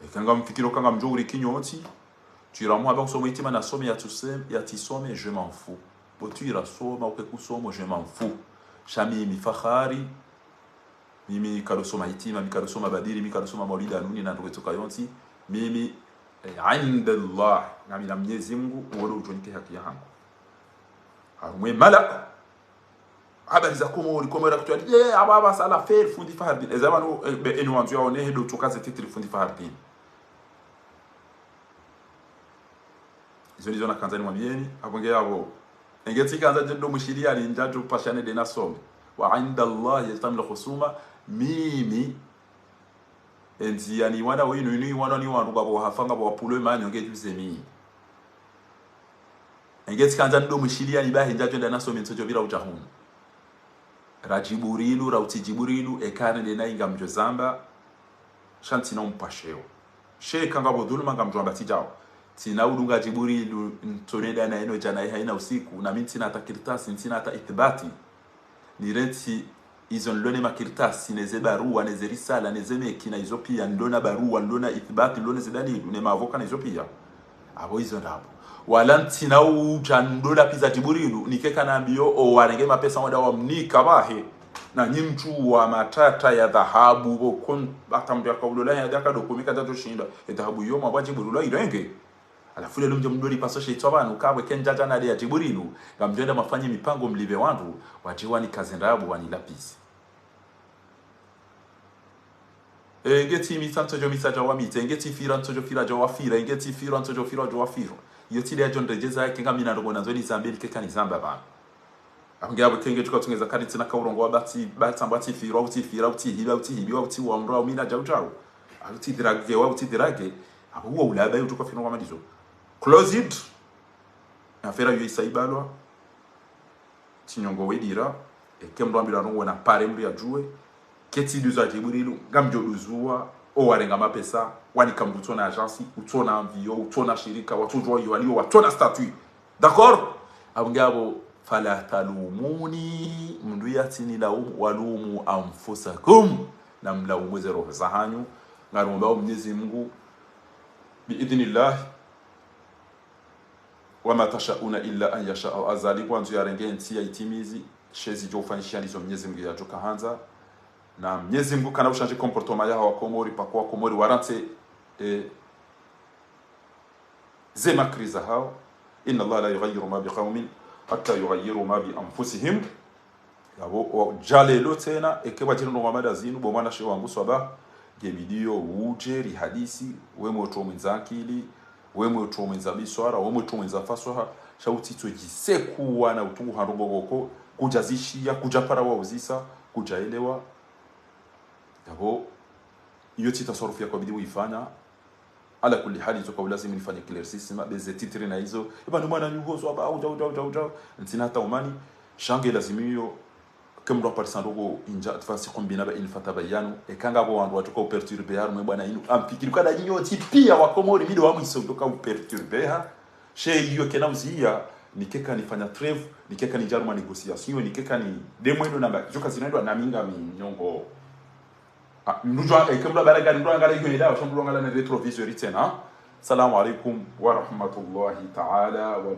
Eka ngamfikiri uka ngamdjo uri kinyoti. Twiramu hamba kusoma hitima nasome, yatsuse-, yatsisome, je m'en fous. Bo Twira soma, uke kusoma, je m'en fous. Sha mimi Fahari, mimi kadjosoma hitima, mi kadjosoma badiri, mi kadjosoma maulida nuni na ndrongo tsoka yontsi. Mimi, eh, inda Allah, ngamina Mwenyezi Mungu, uwo ndo udjonike haki yahangu. Harumwa e mala. Habari za Komori, Comores Actualité, aba, aba, ça l'affaire, fundi Fahardine. Eza pvanu, eh, be, enu wandzo yaone, he ndo tsoka ze titre fundi Fahardine. Izo ndizo nakandza nimwambiyeni, apvo nge yapvo. Enge tsikandza djendo mwishiliya ni ndjadjo pashane nde nasome. وعند الله تجتمع الخصوم, mimi, endziya ni wana wenu, inu iwana ni wandru ngapvo wahafa ngapvo wapvulwe manyo nge djuze mimi. Enge tsikandza ndo mwishiliya ni bahi ndjadjo enda nasome ntsodjo pvira udja hunu. Ra Djibrilu, ra utsi Djibrilu, eka nde nayi ngamdjo zamba, sha ntsina umpasheo. She eka ngapvo dhuluma ngamdjo amba tsidjao. Ntsina udunga Djibrilu, ntsonenda na eno djana haina usiku, na mi ntsina hata kartasi, ntsina hata ithibati. Nirentsi izo nilo ne makartasi, ne ze barua, ne ze risala, ne ze meki, na izo piya, nilo na barua, nilo na ithibati, nilo ne ze dalilu, ne maavoka, na izo piya. Apvo izo ndrabo. Wala ntsina udja ndo lapiza Djibrilu, nike kana nambiyo, o warenge mapesa wada wamnika pvahe. Na nyi mtsuwa matata ya dhahabu, pvo kon, hata mndru yakaulola ya daka dokumika djadjo shinda. E dhahabu iyo mwapva Djibrilu ayirenge. Halafu lelo mdjo mdori paso she itswa pvanu, kapvwe ke ndjadja nade ya Djibrilu, ngamdjo enda mafanye mipango mlipve wandru, wadje wanikaze ndrabo wanilapize. E, nge tsi mitsa ntsodjo mitsa dja wamitsa, nge tsi fira ntsodjo fira dja wafira, nge tsi fira ntsodjo fira dja wafira. Iyo tsi nde yadjo ndredjeza yake ngamina ndrongo nandzo nizambe, nike kanizamba pvanu. Apvo nge apvo kenge tsuka tsungeza kani tsina kaurongowa ba tsi, ba tsamba tsi fira, au tsi fira, au tsi hiba, au tsi hibiwa, au tsi wa mndru, au mina djau djau. Au tsi draguewa, au tsi drague. Apvo uwo ulaba yo tsuka fira wa madizo. Close it. Affaire iyo isa ibalwa. Tsinyongo wedira, eke mndru ambilwa ndrongo na pare mndru yadjuwe, ketsi duza Djibrilu, ngamdjo duzuwa, o warenga mapesa, wanika mndru utsona agence, utsona avion, utsona shirika, watsodjuwa iyo waliyo, watsona statut. D'accord? Apvo nge apvo, فلا تلوموني, mndru yatsinilaumu, ولوموا أنفسكم, na mlaumu ze roho zahanyu, ngaromba o Mwenyezi Mungu, بإذن الله، وما تشاءون إلا أن يشاء الله. Azali kwandzo yarenge ntsi yaitimizi, she zidjo ufanyishiha ndizo Mnyezi Mngu yadjo kahandza. Na Mnyezi Mngu kana ushandji comportement yaho Wakomori, pako Wakomori warantse, eh, ze makri zahawo. إن الله لا يغير ما بقوم حتى يغيروا ما بأنفسهم. Yapvo, wa, dja leo tsena, eka wadjiri ndrongoo hama nda zinu, bo mwanashe wangu Swaba, nge bidiyo udje rihadisi, we mwetru mwendza akili, we mwetru mwendza biswara, we mwetru mwendza faswaha, sha utsitso djisekuwa na utungu ha ndrongoo koko, kudja zishiya, kudja para wa uzisa, kudja elewa. Yapvo, iyo tsi taswarufu ya kwabidi uifanya. Ala kulli hali, izo ka ulazimu nifanye éclaircissement, be ze titre na izo. Eba ni mwananyaho Swaba, udja, udja, udja, udja. Ntsina hata umani, sha nge lazimu iyo, ke mndru aparisa ndrongoo indja, tfasi kumbina ba in fatabayanu. Eka ngapvo wandru wadjo ka uperturber harumwa bwana inu, amfikiri ukana nyinyi wontsi piya Wakomori, mi ndo wa mwiso ndo ka uperturber ha. She iyo kena uziya, nikeka nifanya trêve, nikeka nidja harumwa négociation, nikeka ni demwendo namba, izo ka zinaendwa na mi ngami nyongo. Ah, mndru djo, eh, ke mndru abara gari, mndru angala iyo nda, sha mndru angala na rétroviseur tsena. Salamu alaikum wa rahmatullahi ta'ala wa